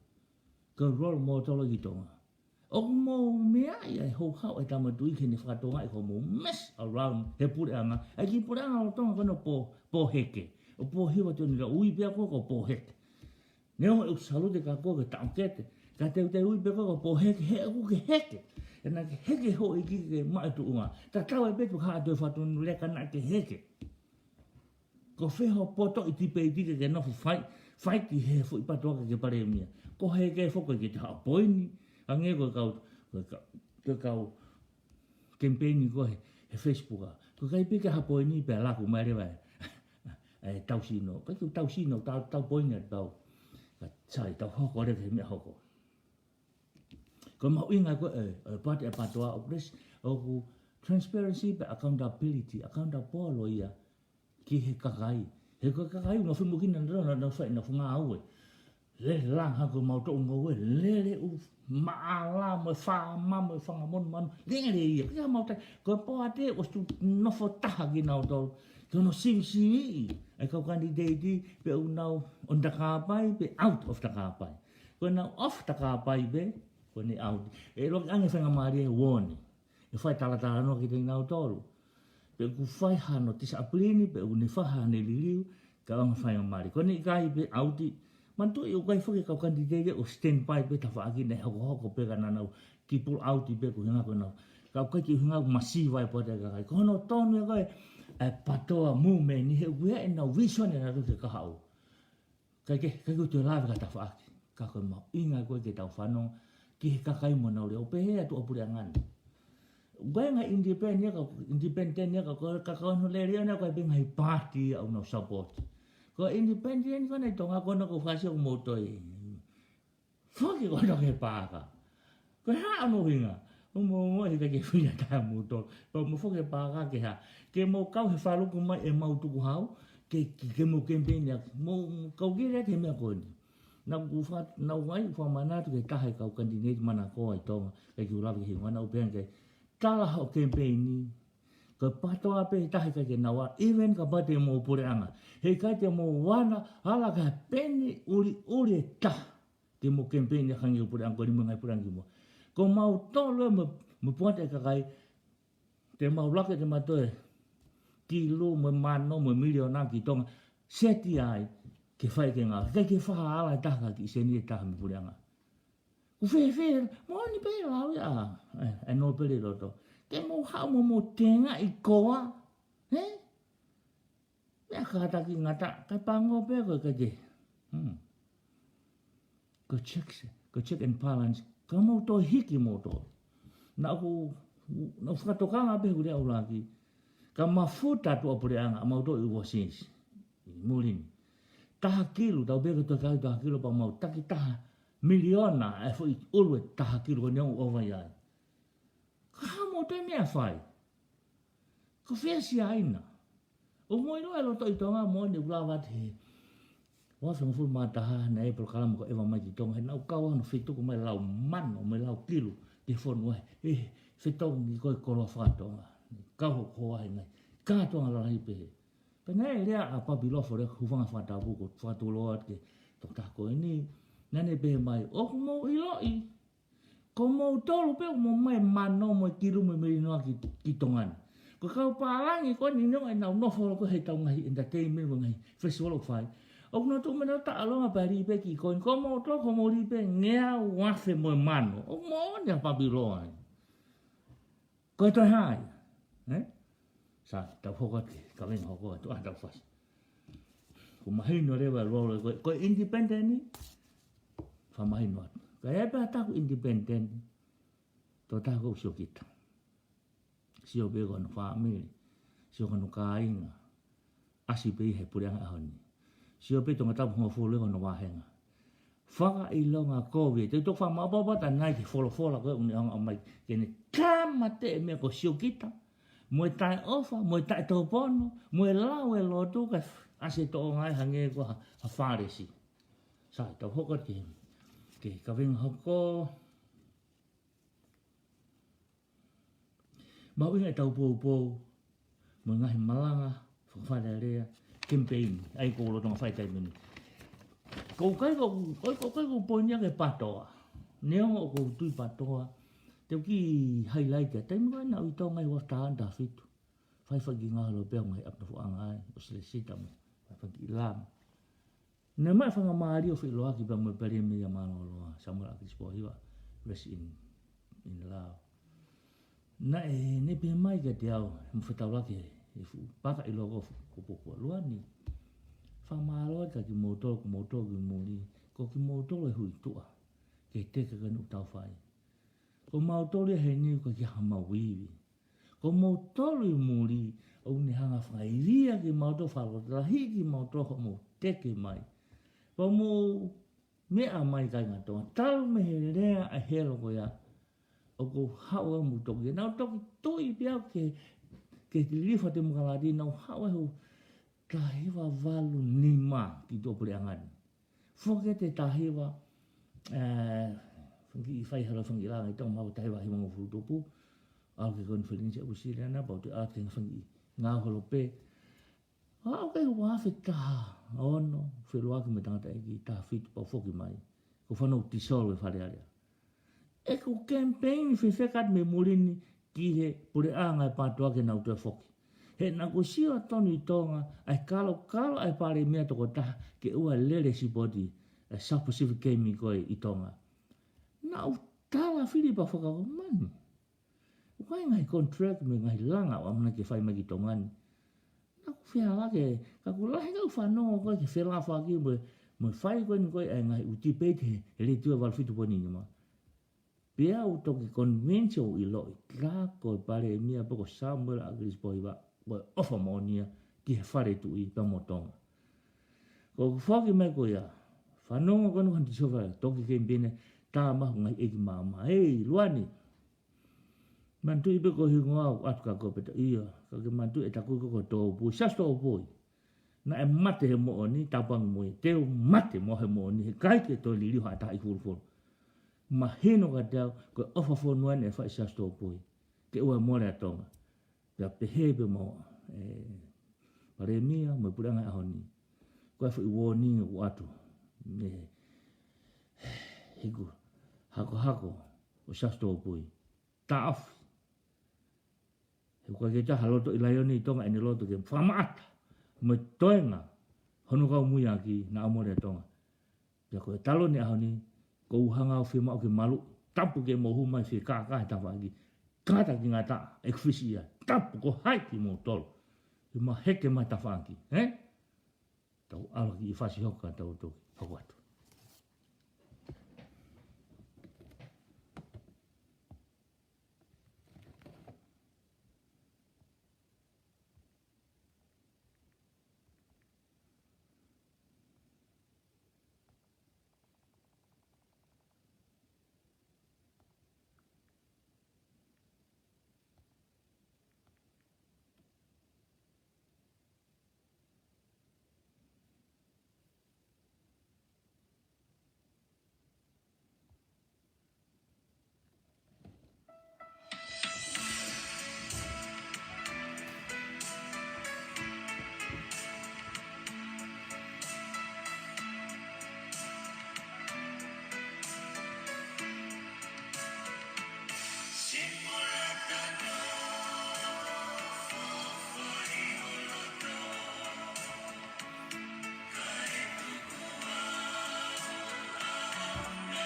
Ko e role model ʻi Tonga. ʻOku mou meaʻi ʻa e houhau ʻa e Tama Tuʻi ke ne fakatonga ʻi ko mou mess around he puleʻanga. ʻAi ki he puleʻanga ʻo Tonga ko ena ʻo Pō-, Pōheke. ʻO Pōhiva te ne lau ui pea ko, ko Pōheke. Neongo ʻeku salute kia koe ke taʻokete. Ka te u toe ui pē koe ko Pōheke he ʻoku ke heke. ʻE naʻa ke heke hoʻo ʻEiki ke maʻu e tuʻunga. Tatau ai pē pe ko e hā ʻa e fatongia leka naʻa ke heke. Ko fē hoʻo poto ʻi tipeiti ke ke nofo fai, fai ki he foʻi PATOA ke ke palēmia. Ko heke foki ke te haʻo poini. Hangē ko e kau, Ko e ka-, ko e kau kemipeini ko ē he, he Facebook ā. Ko e ʻikai pē ke ha poini pea laku mai leva e, e tau sino. Ko e tau sino, tau, tau poini ʻa tau. Ka sai, tau hoko leva he meʻa hoko. Ko e mahuʻinga ko ē, e, e poate ʻa e PATOA ʻoku lesi, ʻoku transparency pea accountability, accountable ia ki he kakai. He ko e kakai ʻoku nau fimukina na, na, na fai, na fungā ue. Lele langa ko mau toʻu ngoue, lele ʻū maʻala mo e faama mo e fanga monumanu. Lele ia, kia mau tai, ko e poate ʻoku nofo taha kinautolu. Ko hono sivisiviʻi e kau kanititeiti pe ʻoku nau on the car pē, pe out of the car pē. Ko ʻenau off the car pē, ko ʻene out. ʻE loki ange faingamālie ʻe uone. ʻE fai talatalanoa kiate kinautolu. Pe ʻoku fai hano tisapulini, pe ʻoku ne fai hano liliu, ka ʻoku faingamālie. Ko ʻene ʻikai pē ʻauti, manatuʻi ʻoku ʻikai foki e kau kanititeiti ʻo stand by pē tafaʻaki ne hokohoko pē ka naʻa nau kiʻi pull out pē ko e ʻuhinga ko ʻenau. Ka ʻoku ʻikai ke ʻuhinga ʻoku masiva e poate ʻa e kakai. Ko hono tonu ē ko ē, e PATOA movement ni he ʻoku ʻi ai ʻenau vision ʻe naʻa nau ke kahaʻu. Kae ke, kae ke toe lave ka tafaʻaki. Ka ko e mahuʻinga ko ē ke tau fanongo ki he kakai mo ʻenau leʻo pehē atu ʻa e puleʻanga ni. ʻOku ʻi ai e ngaahi independent ia ka, independent ia ka, ka, ka, ka hono lele ia naʻe ʻikai pē ngaahi paati ia ʻoku nau support. Ko e independent ko ena ʻi Tonga ko ena ʻoku fasi ʻoku mou toe foki ko ena ki he paaka. Ko e hā hono ʻuhinga? ʻOku mou ongoʻi he ʻikai ke fili ʻa taha moutolu. Pea mou foki he paaka ke hā? Ke mou kau he faluku mai ʻemau tukuhau, ke, ke, ke mou kemipeini ʻaki. Mou, mou kau ki he meʻa ko eni. Naʻa ku fa-, naʻa ku ʻai fakamanatu ki he taha e kau kanititeiti manakoa ʻi Tonga, ʻikai ke u lave ki he hingoa, naʻa ku pehē ange ki ai, tala hoʻo kemipeini. Ko e PATOA pē taha ʻikai ke nau ala, even kapau te mou puleʻanga. He ʻikai te mou ala, ala ki ha peni ʻuliʻuli ʻe taha. Te mou kemipeini ʻaki e ngaahi puleʻanga ko eni mo e ngaahi puleʻanga kimuʻa. Ko mautolu mo, mo e poate ʻa e kakai, te mau laka te mau toe kilu mo e mano mo e miliona ki Tonga. Seti ai, ke fai ke ngāue. ʻIkai ke fai ha ala ʻe taha ha kiʻi seni ʻe taha mei he puleʻanga. ʻOku fēfē, moʻoni pē lau ia, e, e nōpele loto. Ke mou haʻu mo mou tengaʻi koa, ē? Meʻa kātaki ngata, kae pango pē ko e kake. Hmm. Ko e check, ko e check and balance, ka mou toe hiki moutolu. Naʻa ku, naʻa ku fakatokanga pē he ʻoku lea ʻuluaki, ka mafuta atu ʻa e puleʻanga, ʻa mautolu ʻi Washington, ʻi muli ni. Taha kilu, tau pehē ko e toe kau taha kilu, pea mau taki taha miliona, e foʻi ʻulu e taha kilu, ko eni ʻoku ʻova ai. Ka hā moutolu e meʻa fai? Ko fē Siaina? ʻOku mou ʻilo e loto ʻi Tonga moʻoni ʻoku lava atu he ua afe hongofulu mā taha naʻe ʻi ai e polokalama ko ʻEva Mai ki Tonga, he naʻa ku kau ai hono fetuku mai lau mano, mo e lau kilu, ki he fonua he, he fetongi ko e koloa faka-Tonga. Kau hokohoko ai ngai. Ka Tonga lalahi pehē. Pea naʻe lea ʻa Papilofo lea hūfanga he fakatapu ko e fakatulou atu ki he tokotaha ko eni. Naʻa ne pehē mai, ʻoku mou ʻiloʻi. Ko moutolu pē ʻoku mou ʻomai e mano mo e kilu mo e miliona ki, ki Tonga ni. Ko e kau pālangi ko eni ʻoku nau nofo holo ko ē he ʻetau ngaahi entertainment mo e ngaahi festival ʻoku fai. ʻOku nau tuʻu mo ʻenau taʻalonga pea liʻi pē kiʻi koini. Ko moutolu ʻoku mou liʻi pē ngeau afe mo e mano. ʻOku moʻoni ʻa Papilofo ai. Ko e toe hā ia, ē? Sai, tau hoko atu ki he kavenga hoko atu, ʻa, tau fasi. Ko e mahino leva e lualu ko e, ko e independent ni, fakamahino atu. Ka ʻi ai pē ha taha ʻoku independent, tokotaha ko Siokita. Sio pē ki hono fāmili, sio ki hono kāinga, ʻasi pē ia he puleʻanga ʻaho ni. Sio pē Tongatapu hongofulu ko hono vāhenga. Fakaʻilonga kovi, te u toki fakamaʻopoʻopo atu ʻanai ki he folofola ko ē ʻoku ne ʻomai ke ne tāmateʻi e meʻa ko Siokita, mo e taʻeʻofa, mo e taʻetaupono, mo e lau e lotu kae ʻasi e toʻonga ai hangē ko ha, ha Fālesi. Sai, tau hoko atu ki he, ki he kavenga hoko. Mahuʻinga ʻetau poupou, mo e ngaahi malanga, fakafale alea, kemipeini, ʻa ia ʻoku ou lolotonga fai he taimi ni. Ko e ʻikai ko, ko, ko, ko, ko e poini ia ki he PATOA. Neongo ʻoku ou tui PATOA, te u kiʻi highlight ia, taimi ko ē naʻa ku ʻi Tonga ʻi he ua afe taha ono taha fitu. Fai faki ngaahi lōpea ngaahi ʻapi nofoʻanga ai, ʻo Silesita mo, fai faki ʻi Lama. Naʻe maʻu e faingamālie ʻo feʻiloaki pea mo e Palēmia mālōlō, Samuela ʻAkilisi Pōhiva, rest in, in lao. Naʻe, ne pehē mai kiate au, mo fetaulaki he fuʻu paaka ʻi loto ko fu-, ko Puapua Luani. Fakamālō atu kia kimoutolu, ko moutolu ki muli, ko kimoutolu e hui tuʻa, ke teke ka nuʻu tau fai. Ko mautolu ia heni ʻoku ʻikai ke ʻi ai haʻamau ivi. Ko mautolu ʻi muli, ʻoku ne hanga fakaivia kimautolu, fakalotolahiʻi kimautolu, hoʻomou teke mai. Pea mou meʻa mai kāinga Tonga, talu mei he lea ʻa e helo ko ia, ʻoku ou haʻu au mo toki. Naʻá ku toki tuʻi pē au ki he, ki he lilifu ʻa e temokalati, naʻá ku haʻu au he taha hiva valu nima ki tuʻapuleʻanga ni. Foki atu he taha hiva, ē, fanga kiʻi fai holo fanga kiʻi langa ʻi Tonga, maʻu taha hiva hivangofulu tupu, ʻalu ki he konifelenisi ʻa ʻUsila na, pea u toe ʻalu ki he fanga kiʻi ngāue holo pē. Aʻu ki he ua afe taha ono, feʻiloaki mo e tangataʻeiki taha fitu pea u foki mai. Ko e fānau Tisolo e Fale Alea. ʻEku kemipeini fefeka atu mei muli ni ki he puleʻanga ʻa e PATOA ke nau toe foki. He naʻá ku sio tonu ʻi Tonga, ʻa e kalokalo ʻa e palēmia tokotaha ke ʻoua lele sipoti, ʻa e South Pacific Games ko ē ʻi Tonga. Naʻá ku tala fili pea fakaʻosi mani. ʻOku ʻi ai e ngaahi contract mo e ngaahi langa ʻoku ʻamanaki ke fai mai ki Tonga ni. Naʻá ku fehālaaki, ka ʻoku lahi ʻeku fanongo ko ē ki he felāveʻi mo e, mo e fai ko eni ko ē ʻa e ngaahi ʻū debate he, he letiō valu fitu poini nima. Pea u toki convince ʻo ʻiloʻi, ka ko e palēmia pē ko Samuela ʻAkilisi Pōhiva, ko e ʻofa moʻoni ia ki he fale tuʻi pea mo Tonga. Ko ʻeku foki mai ko ia, fanongo ko eni ko Hanti Sofa, toki kemipeini, tā mai e ngaahi ʻeiki māmā. Ei, Luani, manatuʻi pē ko e hingoa ʻoku ʻatu kia koe pē ta ia, ka ke manatuʻi ʻe taku ko ko Tōpui, Siaosi Tōpui. Naʻe mate he moʻoni, tāpuaki mo ia, te u mate mo au he moʻoni, heʻikai ke toe liliu ha taha ʻi Fulufulu. Mahino kiate au, ko e ʻofa fonua eni ʻe fai ʻe Siaosi Tōpui ke ʻoua ʻe mole ʻa Tonga. Pea pehē pē mo e palēmia mo e puleʻanga he ʻaho ni. Ko e foʻi warning ʻoku ʻatu. Mei he hiku hakohako ʻo Siaosi Tōpui. Taʻofi. He ʻoku ʻikai ke ʻi ai ha loto ʻi laione ʻi Tonga ʻene loto ke fakamaʻata mo e toenga hono kau muiaki naʻa mole ʻa Tonga. Pea ko e taloni ʻaho ni, ʻoku ou hanga ʻo fiemaʻu ke malu, tapu ke mou hū mai fekākā he tafaʻaki, kātaki ngata, ʻeku fisi ia, tapu ko hai kimoutolu. Ke mou heke mai tafaʻaki, ē? Tau ʻalu ki he fasi hoka tau toki hoko atu.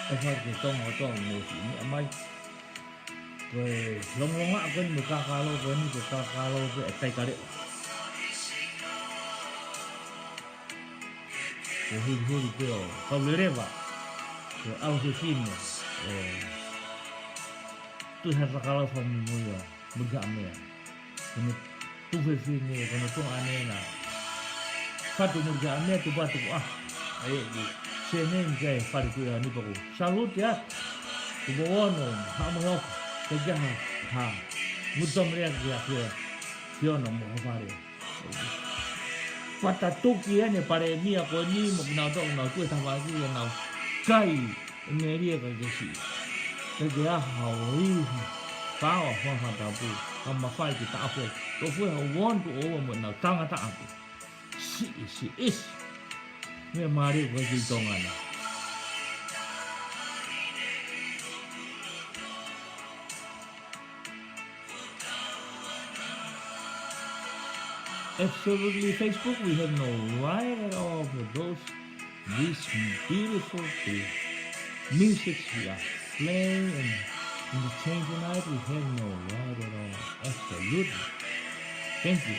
ʻOfa ki Tonga kotoa mo e siʻi meʻa mai. Ko e longolongaʻa ko eni mo e kākālō ko eni ko e kākālō pē ʻa e taikaleʻo. Ko e hulihuli pē ʻo kau leleva. Ko e ʻalu fefine ʻo Tuʻi Haʻatakalaua Fakamui mo ia. Mulikaʻamea. Ko hono tuofefine, ko hono tuongaʻane na. Fatu Mulikaʻamea, Tupatu Kuahu. ʻA ia ʻoku sēneni ki ai e fale tuʻi ʻa Nipa ko. Salute atu. Tupou Ono, Haʻa Moheofo. Ke ke ha, ha. Mutu mai leva kia Fio, Fiona mo ho fale. Patatuki eni e palēmia ko eni mo kinautolu ʻoku nau tui tafaʻaki ʻenau kai. ʻE melie ka ke siʻi. Ka ke aha ʻo iha. Pau a fafatapu. Ka mafai ke taʻafe. Tofu e ha uonu ʻo ua mo ʻenau tangata ʻapi. Siʻi, siʻi, isi. Meʻa mālie ko e ki Tonga na. Absolutely, Facebook, we have no right at all for those, these beautiful, uh, musics we are playing and entertain tonight. We have no right at all. Absolutely. Thank you.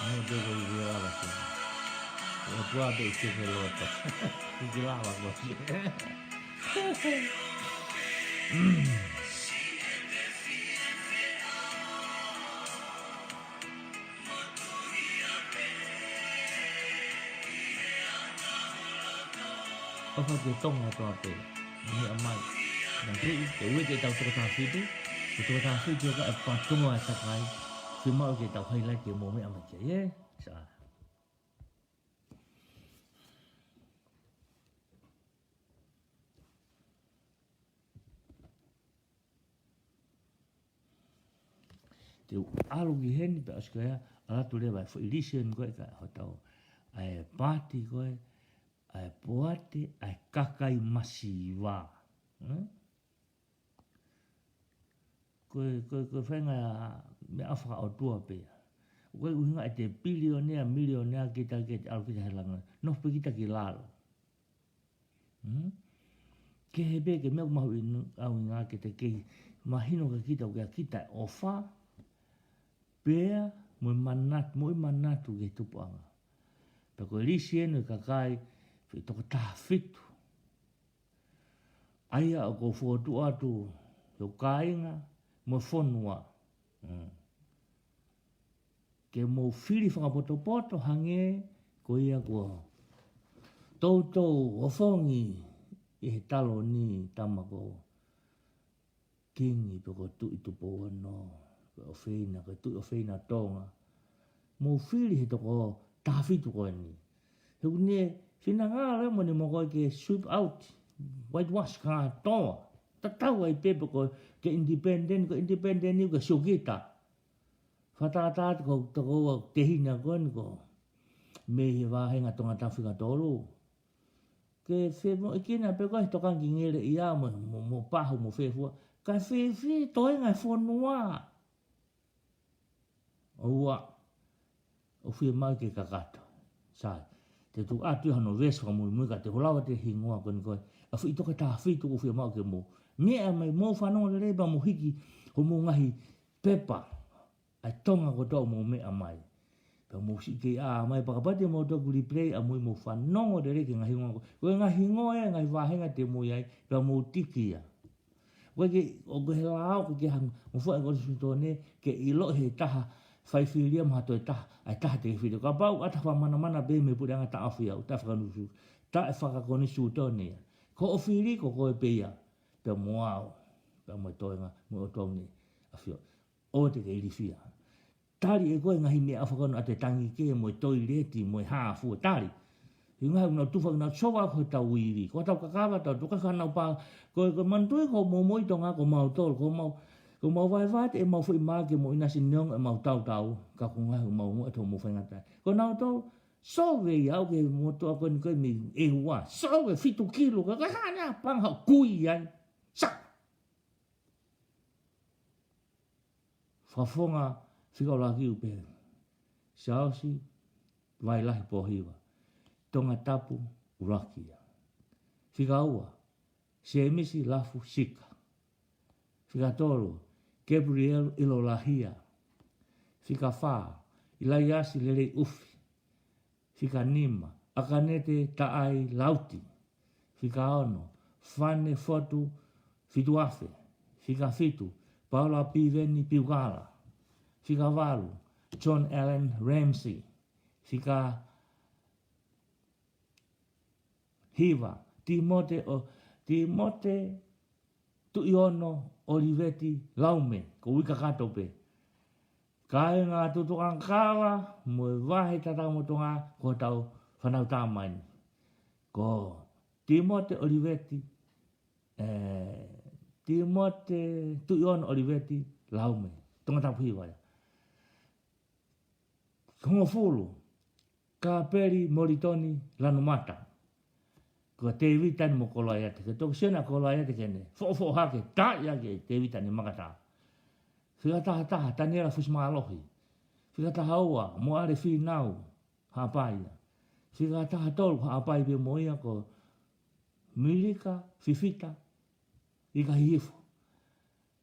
Ai, te ko i ala ko. Ko tua te i ke me loto. I ke lava ko. ʻOfa ki he Tonga kotoa pē. Meʻa mai. Nā te, te ue ke tau toko taha fitu. Ko e toko taha fitu ka e pātoa e takai. Ke mau ke tau highlight ke mou meʻa mai ki ai, ē? Sa. Te u ʻalu ki heni pea ʻosi ko ia, ʻalu atu leva e foʻi lisi eni ko e ka hotau. ʻA e paati ko e, ʻa e poate, ʻa e kakai masiva. Hmm? Ko e, ko e, ko e faʻahinga meʻa fakaʻotua pē ia. Ko e ʻuhinga ʻete pilionea, milionea kita ke te ʻalu kita he langa. Nofo pē kita ki lalo. Hmm? Kehe pē ke meʻa mahuʻinga ʻaonga ke te kei mahino kia kita, kia kita e ʻofa, pea mo e manatu, mo e manatu ki he tupuʻanga. Pea ko e lisi eni e kakai, foʻi toko taha fitu. ʻA ia ʻoku ou fokotuʻu atu, ʻi hoku kāinga, mo e fonua. Hmm. Ke mou fili fakapotopoto hangē ko ia kuo toutou ofongi ʻi he taloni tama ko Kingi pe ko Tuʻi Tupou Ono, ko e ʻofeina, ko e Tuʻi ʻofeina Tonga. Mou fili he toko taha fitu ko eni. He ʻoku ne finangalo mo ne mo ko e ke sweep out, whitewash kātoa. Tatau ai pē pe ko e ke independent, ko e independent ni ko e sio kita. Fakatātā atu ko e toko ua tehina ko eni ko mei he vāhenga Tongatapu fika tolu. Ke femoʻuekina pē ko e tokanga ki Ngeleʻia mo, mo, mo Pahu mo Fefua. Ka fēfē toenga e fonua. ʻOua, ʻoku fiemaʻu ke kakato. Sai, te u tuku atu ia hano veesi fakamuimui ka te u lava atu e hingoa ko eni ko e. ʻA e foʻi toko taha fitu ʻoku fiemaʻu ke mou meʻa mai, mou fanongo lelei pea mou hiki homou ngaahi pepa. ʻA e Tonga kotoa ʻoku mou meʻa mai. Pea mou siʻi kei ʻā mai pea kapau te mou toki replay ʻamui mou fanongo lelei ki he ngaahi hingoa ko. Ko e ngaahi hingoa ē, ngaahi vāhenga te mou ʻi ai, pea mou tiki ia. Ko e ke, ʻoku ke he lao, ko e ke hanga, mou fua e konisitūtone, ke ʻilo he taha fai filia mo ha toe taha, ʻa e taha te ke fili. Kapau ʻata fakamanamana pē mei he puleʻanga taʻofi au, taʻefakanusu, taʻefakakonisitūtone ia. Ko hoʻo fili, ko koe pē ia, pea mo au, pea mo e toenga, mo e ʻOtua ʻoku ne ʻafio. ʻOua te ke ilifia. Tali ʻe koe ngaahi meʻa ʻoku fakaʻunu atu e tangi kē mo e toileti mo e hā fua tali. He ngaahi ʻoku nau tufa ke nau sova ʻaki hotau ivi. Ko hotau kakava tau tuka ka nau pā. Ko, ko e manatuʻi ko e moʻui Tonga ko mautolu. Ko mau, ko mau vaivai ʻemau foʻi mā ke mo ʻinasi neongo ʻemau tautau. Ka ko e ngaahi ʻoku mau mo e tau mo faingataʻa. Ko nautolu, sove ia au ke motuʻa ko eni ko e mei ʻEua. Sove fitu kilo. Ka ka hane a panga kui ai. Sa! Fakafofonga fika ʻuluaki ʻoku pehē. Siaosi Vailahi Pōhiva. Tongatapu ʻuluaki ia. Fika ua, Sēmisi Lafu Sika. Fika tolu, Gabriel ʻIlolahia. Fika fā, ʻIlaiasi Leleiʻufi. Fika nima, ʻAkanete Taʻai Lauti. Fika ono, Fane Fotu Fituafe. Fika fitu, Paula Piveni Piukala. Fika valu, John Allen Ramsey. Fika hiva, Timote ʻo, Timote Tuʻiono ʻOliveti Laume, ko ui kakato pē. Kāinga Tutuʻankava mo e vahe tatau mo Tonga, ko hotau fānau tamai ni. Ko Timote ʻOliveti, ē, Timote Tuʻiono ʻOliveti Laume, Tongatapu Hiva ia. Hongofulu, Kapeli Molitoni Lanumata. Ko Tēvita ni mo Kolaiate. Ko e toki siona ʻa Kolaiate ke ne foʻofoʻo hake, taaʻi ʻaki ʻe Tēvita ni makatā. Fika taha taha, Taniela Fusimālohi. Fika taha ua, Moale Fīnau Haʻapai ia. Fika taha tolu, Haʻapai pē mo ia ko Milika Fifita Ikahihifo.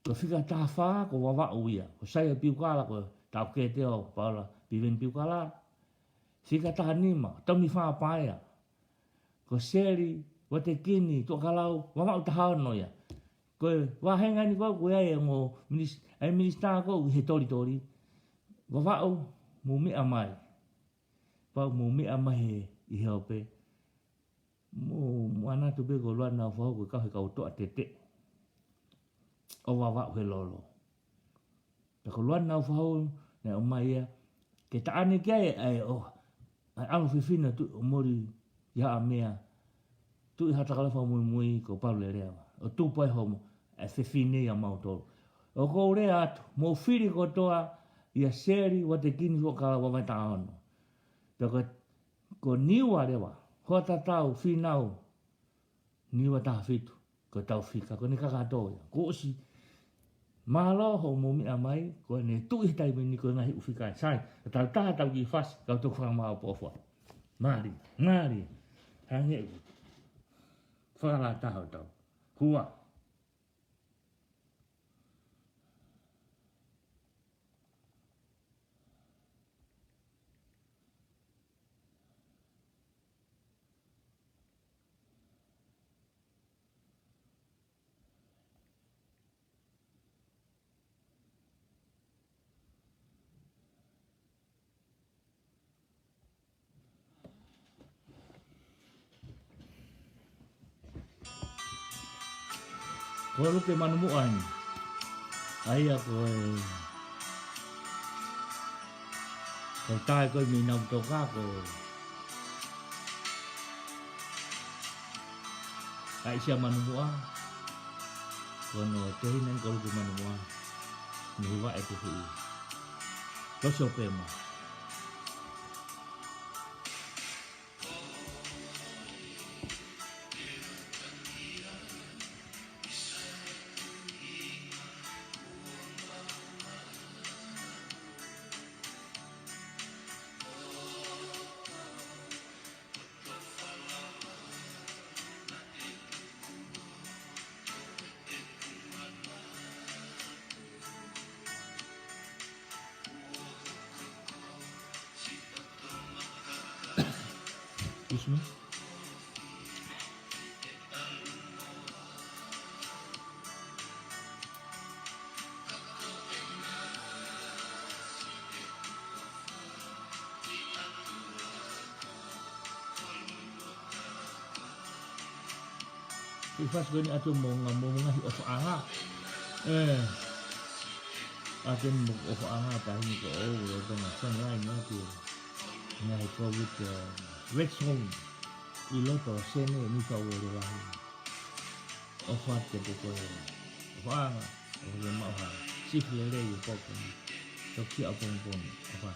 Ko e fika taha fā, ko Vavaʻu ia. Ko Saia Piukala, ko e taʻokete ʻo Paula Piveni Piukala. Fika taha nima, Tami Fāpaea. Ko Seli Vatekini Tuʻakalau, Vavaʻu taha ono ia. Ko e vāhenga ni ko ē, ko e ʻai e ongo minis-, ʻai minisitā ko ē he tolitoli. Vavaʻu, mou meʻa mai. Pau mou meʻa mai he, ʻi he ope. Mou, mou ʻanatu pē ko Luana Naufahou ko e kau he kau toʻa tete ʻo Vavaʻu he lolo. Pea ko Luana Naufahou naʻe ʻomai ia ke taʻane ki ai ʻa e ʻo, ʻa e ʻalo fefine Tuʻi ʻo Moli ia ʻa meʻa, Tuʻi Haʻatakalofa Muimui ko Paulelea. ʻO tupu ai homo, ʻa e fefine ia mautolu. ʻOku ou lea atu, mou fili kotoa ia Seli Vatekini Tuʻakalau Vavaʻu taha ono. Pea ko, ko Niua leva, Hoatatau Fīnau, Niua taha fitu, ko e tau fika, ko ʻene kakato ia. Kuo ʻosi, mālō hoʻomou meʻa mai, ko ʻene tuʻi he taimi ni ko e ngaahi ʻū fika. Sai, ka tau taha tau kiʻi fasi, kau toki fakamāʻopoʻopo. Mālie, mālie, hangē ʻoku fakalataha hotau hua. Ko Luke Manumoʻa eni. ʻA ia ko e, ko e tae ko ē mei Navutoka ko ʻAisia Manumoʻa. Ko hono tehina eni ko Luke Manumoʻa. Mei Vaʻe Tuhuʻi. Ko Sopema. Excuse me? ʻI fasi ko eni ʻatu mo ngā, mo ngaahi ʻofaʻanga. ʻE. ʻAtu mo ʻofaʻanga tahi ni ko ʻou, ʻo Tonga Sunrise ʻatu. Ngaahi COVID, uh, Red Zone. ʻI loto Senē, New South Wales lahi. ʻOfa atu pē ko e ʻofaʻanga, ʻofa ke maʻu ha sifi lelei ʻi he pō ko eni. Toki ʻapongipongi, ʻofa.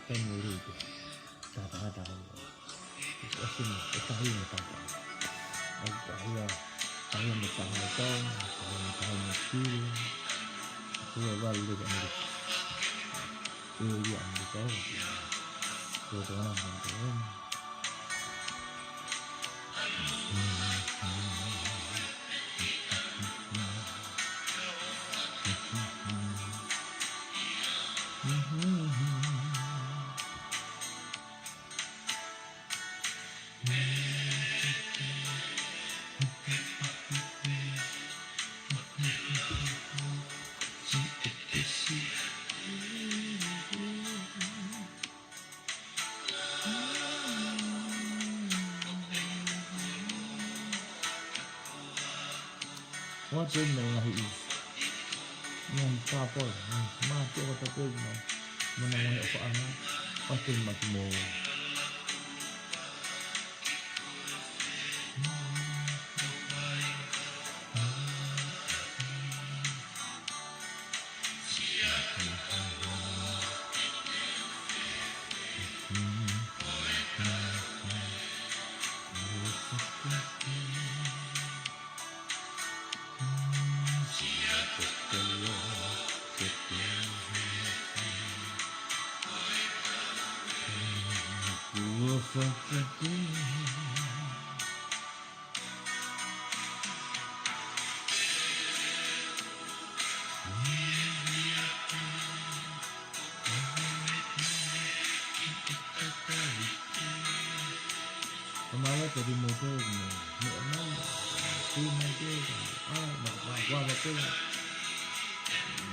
Pea ne uri ke tata tata. Ua sini, e tahi mo tata. Ai tahi a, tahi mo taha tau, tahi mo taha mo tiri. Kua walu ka mo. E ia mo tau. Kua tau na mo tau. Ua tēnā ngaahi i. Ngaahi tāpoi. Mā te o tāpoi mā. Mana ngaahi o whaanga. Ua tēnā mā te mō. Kamala tadi moto mo mo mo tu mo ke ah ma ma wa ma ke.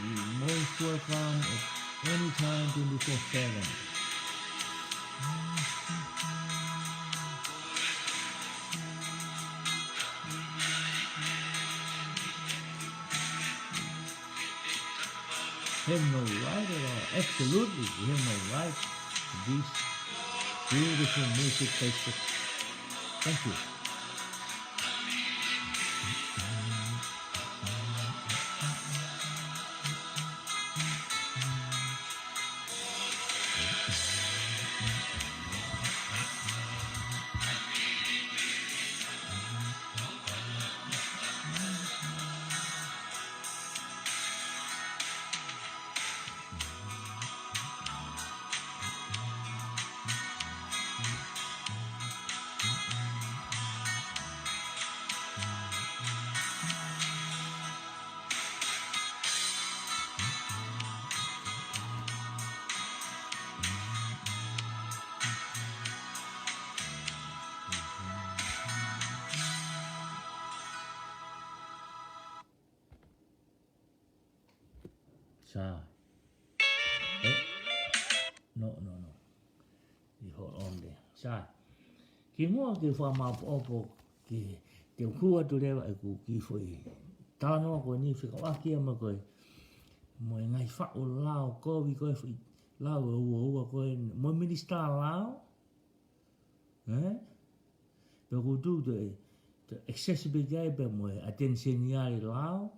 You most welcome at any time twenty-four seven. Have no right at all. Absolutely, we have no right to this beautiful music festival. Thank you. Sai. Eh? No, no, no. You hold on there. Sai. Kimuʻa ke u fakamāʻopoʻopo ki he, te u hū atu leva ʻeku kiʻi foʻi talanoa ko eni fekauʻaki ia mo e ko e, mo e ngaahi faʻu lao kovi ko e, foʻi lao ʻe uaua ko e, mo e minisitā lao. Eh? Pea ʻoku tuʻu toe, toe excess pē ki ai pea mo e attention ia ʻi he lao.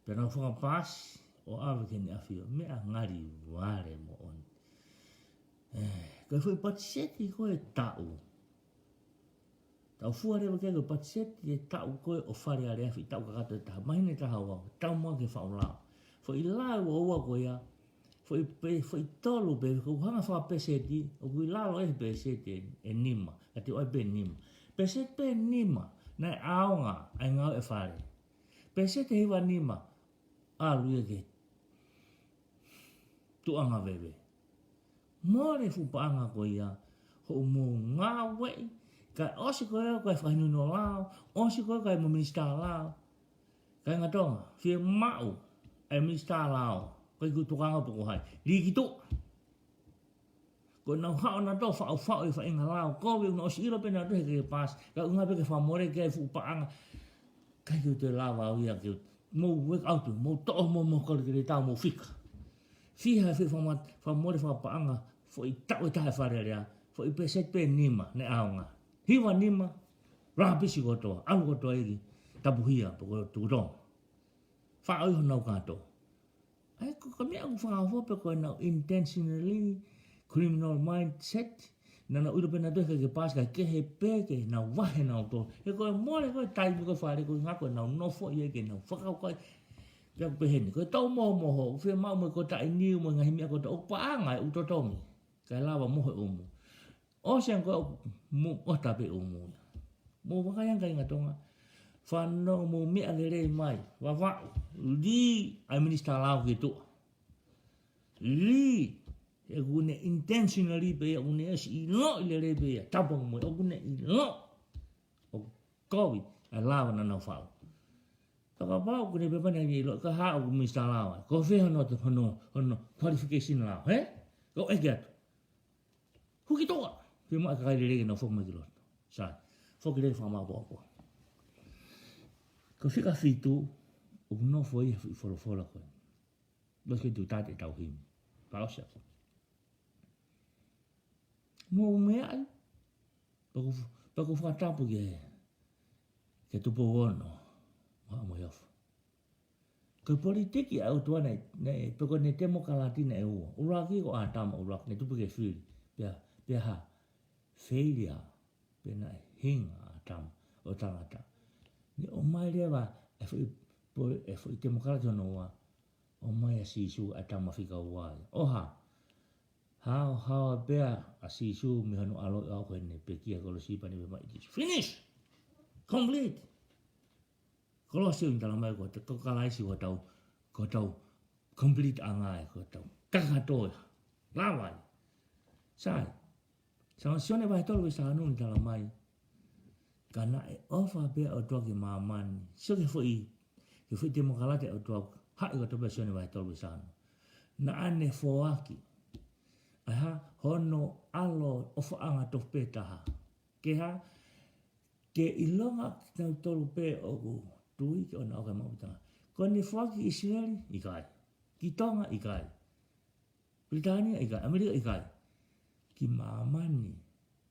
Pea nau fakapaasi ʻo ʻave ki Heʻene ʻAfio. Meʻa ngali vale moʻoni. Eh, ko e foʻi patiseti ko e taʻu. Tau fua leva ki ai ko e patiseti e taʻu ko e ʻo Fale Alea, foʻi taʻu kakato ʻe taha. Māhina ʻe taha ua, taumuʻa ki he faʻu lao. Foʻi lao ʻe uaua ko ia. Foʻi pe-, foʻi tolu pē, ko e hanga fakapeseti, ʻoku ʻi lalo e peseti ʻe, ʻe nima, ka te u ʻai pē nima. Peseti pē nima, naʻe ʻaonga ʻa e ngāue ʻa e Fale. Peseti ʻe hiva nima, ʻalu ia ki he tuʻuʻanga veve. Mole fuʻu paʻanga ko ia, hoʻomou ngāueʻi, kae ʻosi ko ia ko e fakahinohino lao, ʻosi ko ia ko e mo minisitā lao. Kāinga Tonga, fiemaʻu ʻa e minisitā lao, ko e ʻikai ke u tokanga pe ko hai. Lī ki tuʻa. Ko ʻenau haʻu nautolu ʻo faʻufaʻu e faʻahinga lao kovi ʻoku nau ʻosi ʻilo pē nautolu he ʻikai ke paasi, kae ʻuhinga pē ke fakamoleʻi ke fuʻu paʻanga. ʻIkai ke u toe lava au ia ke u, mou wake up, mou toʻo homou kalikuletā, mou fika. Fiha e foʻi fakamat-, fakamole fakapaʻanga, foʻi taʻu ʻe taha ʻa e Fale Alea, foʻi peseti pē nima naʻe ʻaonga. Hiva nima, lapisi kotoa, ʻalu kotoa ia ki Tapuhia, pe ko Tuʻi Tonga. Faʻo ʻi honau kātoa. ʻA ia ko e meʻa ʻoku fakaofo pē ko ʻenau intentionally criminal mindset. Naʻa nau ʻilo pē nautolu he ʻikai ke paasi, kae kehe pē ke nau vahe nautolu. He ko e mole ko e taimi ko e Fale ko e ʻuhinga ko ʻenau nofo ia ke nau fakakaukauʻi. Pea ʻoku pehē ni, ko e tau mohomoho, ʻoku fiemaʻu mo e ko e taʻi niu mo e ngaahi meʻa ko e tau paʻanga ʻe ʻū totongi. Kae lava mohe ʻumu. ʻOsi ange ko e ʻū mo-, ʻo tape ʻumu ia. Mou vakai ange kāinga Tonga. Fanongo, mou meʻa lelei mai. Vavaʻu. Lī ʻa e minisitā lao ki tuʻa. Lī. ʻOku ne intentionally pē ia, ʻoku ne ʻosi ʻiloʻi lelei pē ia. Tapu mo ia, ʻoku ne ʻilo. ʻOku kovi ʻa e lao naʻa nau faʻu. Fakapapau ʻoku ne pehē pē naʻe ʻiloʻi, ka haʻu ʻoku minisitā lao. Ko fē hono, hono, hono qualification lao, hē? Ko e ʻeke atu. Hū ki tuʻa. Fiemaʻu e kakai lelei ke nau foki mai ki loto. Sai. Foki lelei fakamāʻopoʻopo. Ko e fika fitu, ʻoku nofo ia he foʻi folofola ko ē. Los ke tu tate tau himi. Pausa. Mou meaʻi. Pea ʻoku, pea ʻoku fakatapu ki he, ki he Tupou Ono. Mo Haʻa Moheofo. Ko e politiki ʻa e ʻOtua naʻe, naʻe, pe ko ʻene temokalati naʻe ua. ʻUluaki ko ʻĀtama ʻuluaki, naʻe tupu ke fili. Pea, pea hā, failure, pea naʻe hinga ʻa ʻĀtama ʻo tangata. Ne ʻomai leva e foʻi, po-, e foʻi temokalati hono ua, ʻomai ʻa Sīsū ʻa e tama fika ua ia. ʻO hā, haohaoa pē ʻa Sīsū mei hono ʻaloʻi ʻo aʻu ki heʻene pekia he kolosi pea ne pehē mai, "It is finished! Complete!" Kolose ʻoku ne talamai ko e, ko Kalaisi ko hotau, ko hotau complete ʻanga ē, ko hotau kakato ia. Lava ia. Sai. Sai, Sione vahe tolu veesi taha ono ʻoku ne talamai, ka naʻe ʻofa pē ʻa e ʻOtua ki māmani. Sio ki he foʻi, ki he foʻi temokalati ʻa e ʻOtua, haʻi kotoa pē Sione vahe tolu veesi taha ono. Naʻa ne foaki. ʻA e hā, hono ʻAlo ʻofaʻanga tofu pē taha. Ke hā, ke ʻilonga kinautolu pē ʻoku tui ke ʻoua naʻa ʻauha ki he maʻumitanga. Ko ʻene foaki ki ʻIsileli, ʻikai. Ki Tonga, ʻikai. Pilitānia, ʻikai. ʻAmelika, ʻikai. Ki māmani.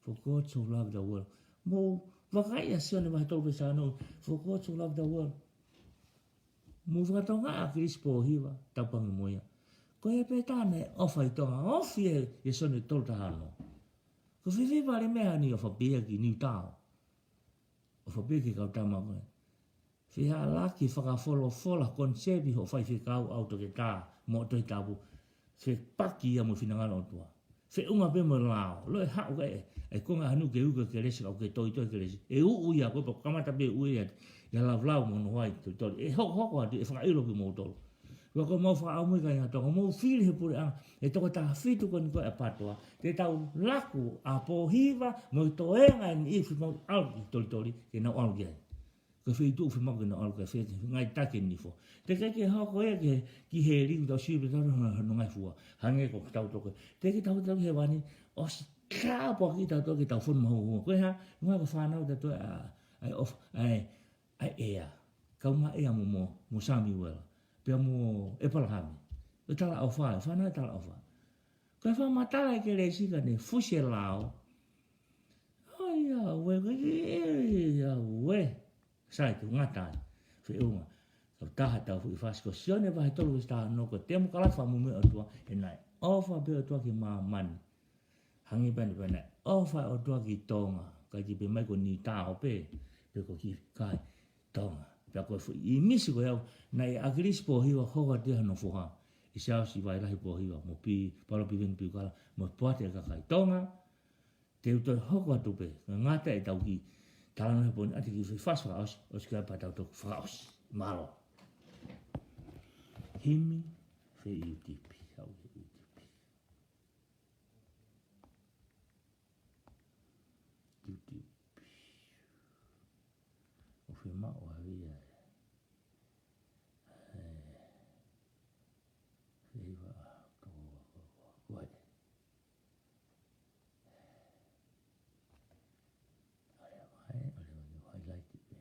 For God so loved the world. Mou vakai ʻa Sione vahe tolu veesi taha ono. For God so loved the world. Mou fakatonga ʻa Kilisi Pōhiva, tapu ange mo ia. Ko ia pē taha naʻe ʻofa ʻi Tonga, ofi ʻe, ʻe Sione tolu taha ono. Ko fēfē pale meʻa ni ʻofa pē ia ki Niutao. ʻOfa pē ia ki he kau tama ko ē. Fehālaaki fakafolofola konisepi hoʻo faifekau ʻa e toketā mo e Tohi Tapu. Fepaki ia mo e finangalo ʻo e ʻOtua. Feʻunga pē mo e lao. Loi haʻu ka e, e konga hanu ke uke kelesi, ka uke toitoi kelesi. ʻE uʻu ia ko ē, pea kamata pē uʻu ia, ia laulau mo hono vai toitoi. ʻE hokohoko atu, ʻe fakaʻilo pē moutolu. Pea ko ʻemau fakaʻamu ia kāinga Tonga, mou fili he puleʻanga, ʻe toko taha fitu ko eni ko e ʻa e PATOA, te tau laku ʻa Pōhiva, mo e toenga ʻe niʻihi mau ʻalu ki Tolitoli, ke nau ʻalu ki ai. Ko e feituʻu fiemaʻu ke nau ʻalu ki ai, feinga ke ngaahi taki e nifo. Teʻeki ke hoko ia ki, ki heli, tau sio pē tautolu hono, hono ngaahi fua. Hangē ko kitautolu ko ē. Teʻeki ke tau tau ki hēvani, ʻosi tāpuakiʻi tautolu ke tau fonu mahuʻinga. Ko e hā, ngaahi ko e fānau tautolu ʻa, ʻa e ʻofa, ʻa e, ʻa e ʻea. Kaungā ʻea mo, mo, mo Samiuela. Pea mo ʻEpalahame. ʻE talaʻofa, ʻe fānau ʻe talaʻofa. Ko e fakamatala ʻa e kelesi ka ne fusi e lao. ʻAi, ʻauē, ʻai, ʻauē. Sai, tuʻu ngata ai. Feʻunga. Tau taha tau fuʻu fasi ko Sione vahe tolu veesi taha ono ko e temokalafi fakamoʻui ʻa e ʻOtua, he naʻe ʻofa pē ʻOtua ki māmani. Hangē pē naʻe pehē naʻe ʻofa ʻOtua ki Tonga. Kae kiʻi pehē mai ko Niutao pē, pe ko e kiʻi kakai Tonga. Pea ko e fuʻu ʻīmisi ko ia, naʻe ʻa ʻAkilisi Pōhiva hoko atu ia hono foha. ʻIsiaosi Vailahi Pōhiva, mo Pi, Paula Piveni Piukala, mo e poate ʻa e kakai Tonga. Te u toe hoko atu pē, ngata ʻetau kiʻi talanoa he pongipongi ni, ʻa e kiʻi fefasi fakaʻosi, ʻosi ko ia pea tau toki fakaʻosi. Mālō. Himi, fē ʻi ʻiutipi, au ʻi ʻiutipi. ʻIutipi. ʻO fiemaʻu ʻa ia ē. ʻE, fē ʻi va, ko, ko, ko, ko, ko ē. ʻAle mai, ʻale mai, highlight pē.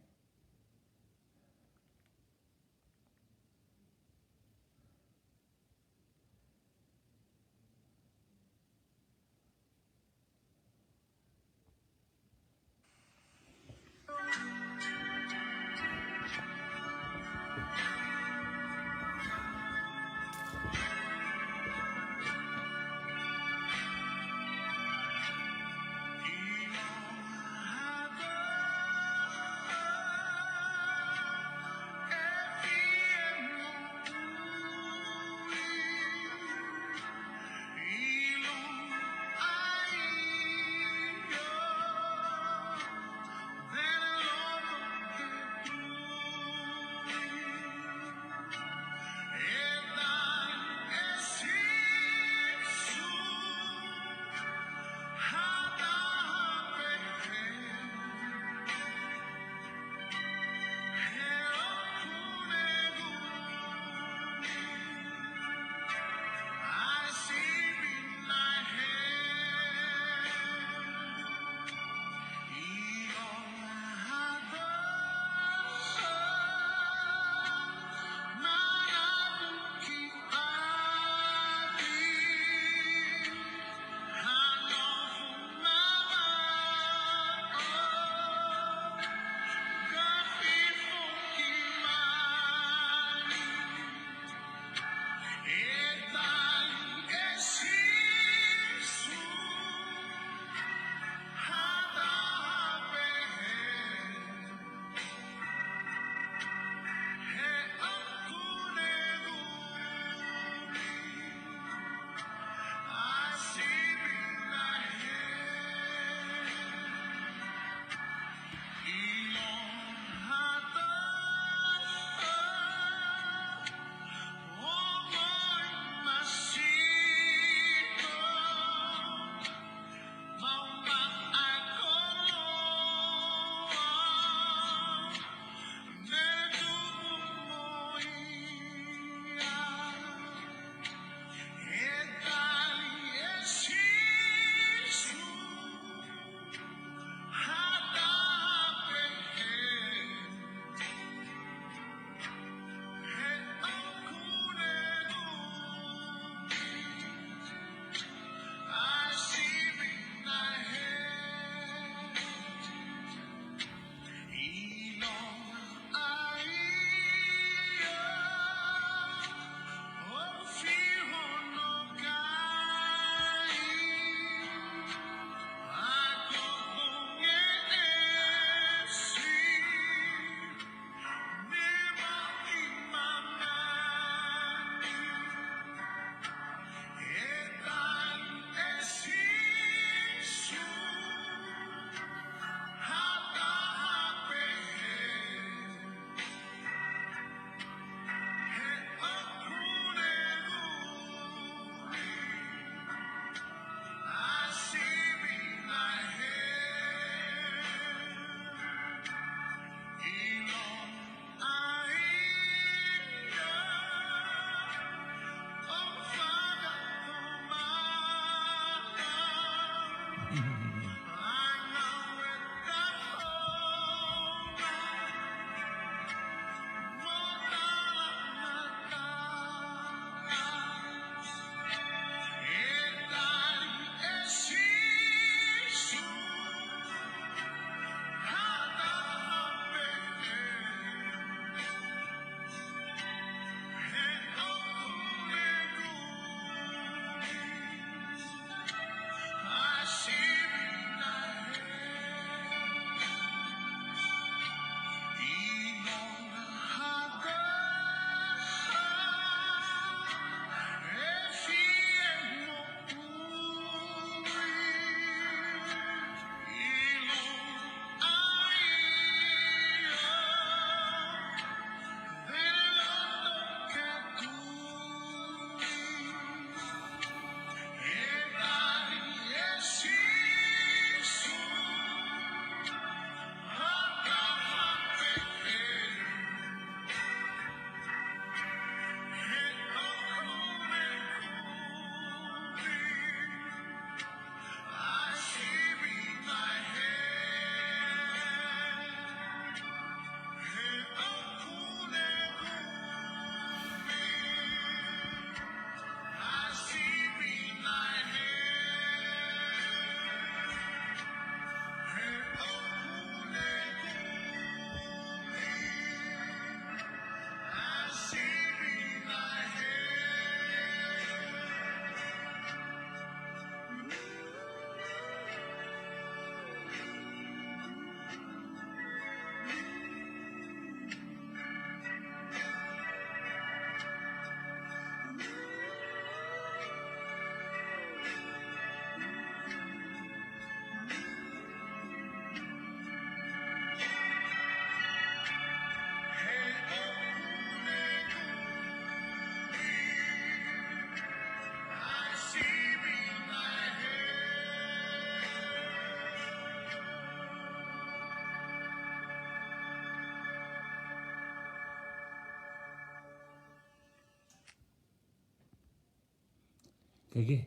Kae kehe,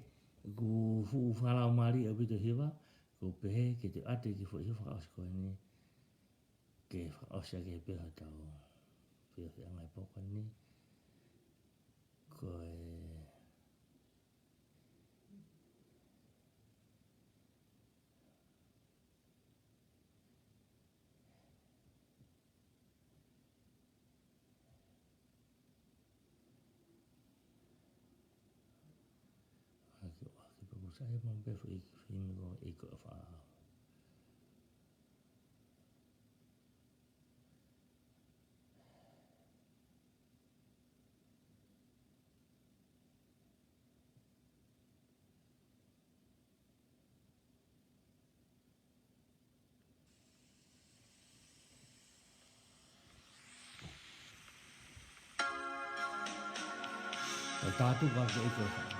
ʻoku fuʻu fakalaumālie ʻaupito e hiva, ʻoku ou pehē ke te ʻoatu e kiʻi foʻi hiva fakaʻosi ko eni, ke fakaʻosi ʻaki pē hotau fiefia ʻanga e pō ko eni. Ko e ʻAki, ʻaki, pea kuo sai mo pē foʻi fini ko e ko fa. ʻE tātu ka ko e ko fa.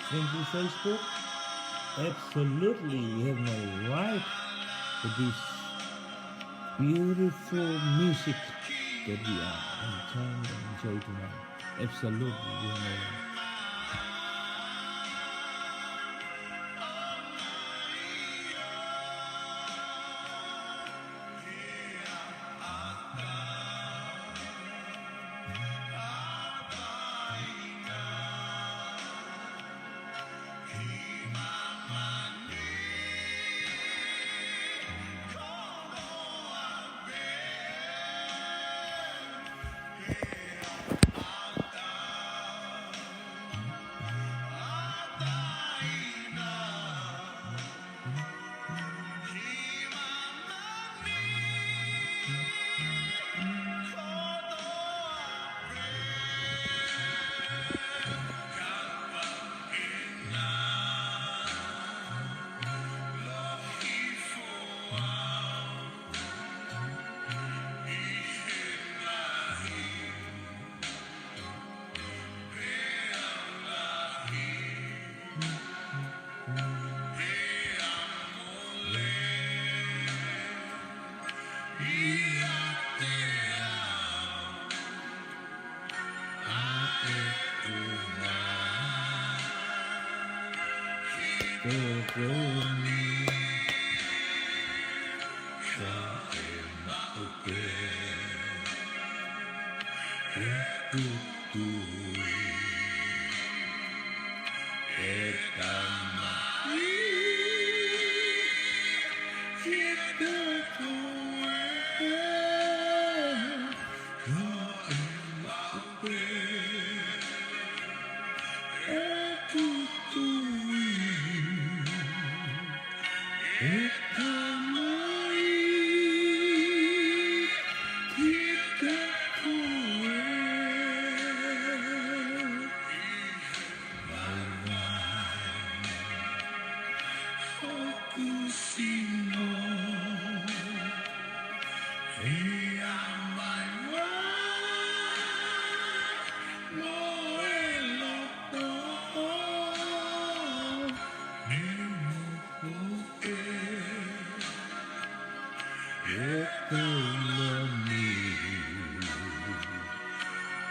Thank you, Facebook. Absolutely, we have no right to this beautiful music that we are enjoying and enjoy tonight. Absolutely, we have no right.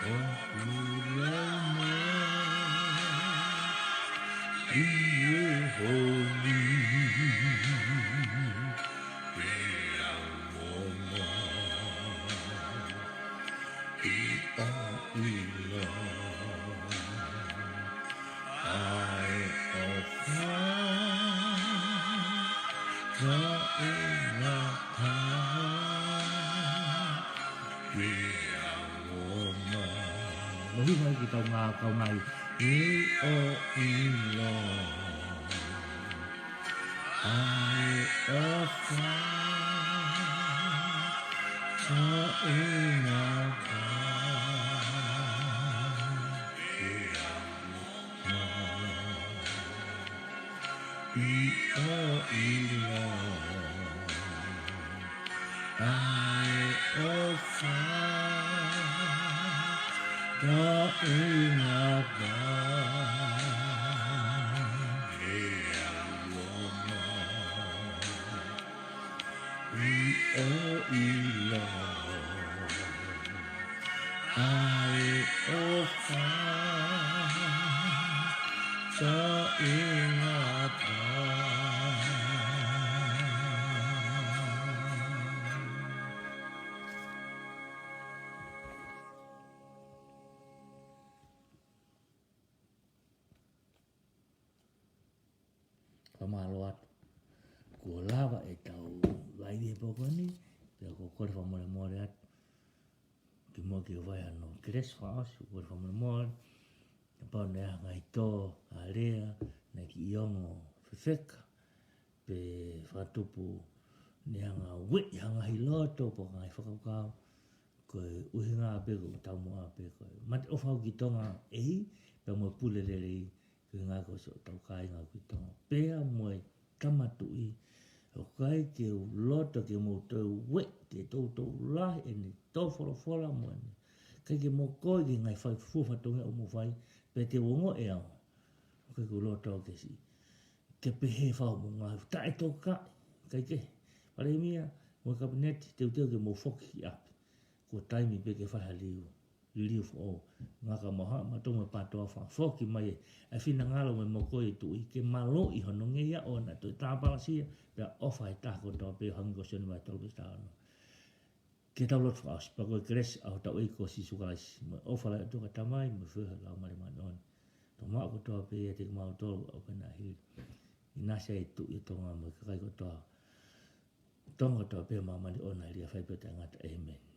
ʻOku lau mai ʻi he holi, pea ʻoku ʻomai ʻi ʻo ʻilo ʻa e ʻofa taʻengata, pea ʻoku ʻomai. Lohi mai ki tau ngā kau mai. ʻI ʻo ʻilo ʻa e ʻofa taʻengata, pea ʻoku ʻomai. ʻI ʻo ʻilo ʻa e ʻofa taʻengata, pea ʻoku ʻomai. ʻI ʻo ʻilo ʻa e ʻofa taʻengata. Fakamālō atu. Kuo lava ʻetau live he pō ko eni, pea ʻoku ou kole fakamolemole atu kimuʻa ki he ʻofa ʻa hono kelesi fakaʻosi, ʻoku ou kole fakamolemole. Kapau naʻe ʻi ai ha ngaahi tō, ha lea naʻe kiʻi ongo fefeka, pe fakatupu naʻe anga ueʻi ha ngaahi loto pe ko e ngaahi fakakaukau, ko e ʻuhinga pē ko e taumuʻa pē ko e mate ʻofa ki Tonga ʻEiki, pea mo e pule lelei, ko e ʻuhinga ko siʻotau kāinga ʻoku ʻi Tonga, pea mo e Tama Tuʻi, ʻoku ʻikai ke u loto ke mou toe ueʻi, ke toutou lahi ʻene tō folofola mo ʻene. ʻIkai ke mou kole ki he ngaahi fai fua fatongia ʻoku mou fai, pea te u ongoʻi au. ʻOku ʻikai ke u loto ke si ke pehē fau mo ngā taʻetokaʻi, ʻikai ke. Palēmia, mo e Kapineti, teuteu ke mou foki ki ʻapi. Ko e taimi pē ke fai ha liliu, liliu foʻou. Ngaka maha, ma tomo e pātoa fa, foki mai e, e finangalo mo e mokoʻi e Tuʻi, ke mālō ʻi hono ngeia ʻo na toe tāpalasia, pea ʻofa he taha kotoa pē hangē ko Sione vahe tolu veesi taha ono. Ke tau lotu fakaʻosi. Pea ko e kelesi ʻa hotau ʻEiki ko Sīsū Kalaisi, mo e ʻofa lahi ʻa e ʻOtua ko e Tamai, mo e feohi ʻa e Laumālie Māʻoniʻoni, toʻo maʻu kotoa pē ia ʻiate kimautolu ʻo pehē ni. ʻInasi ʻa e Tuʻi ʻo Tonga mo e kakai kotoa, Tonga kotoa pē ʻo māmani ʻo na lia fai pē ʻo taʻengata. ʻĒmeni.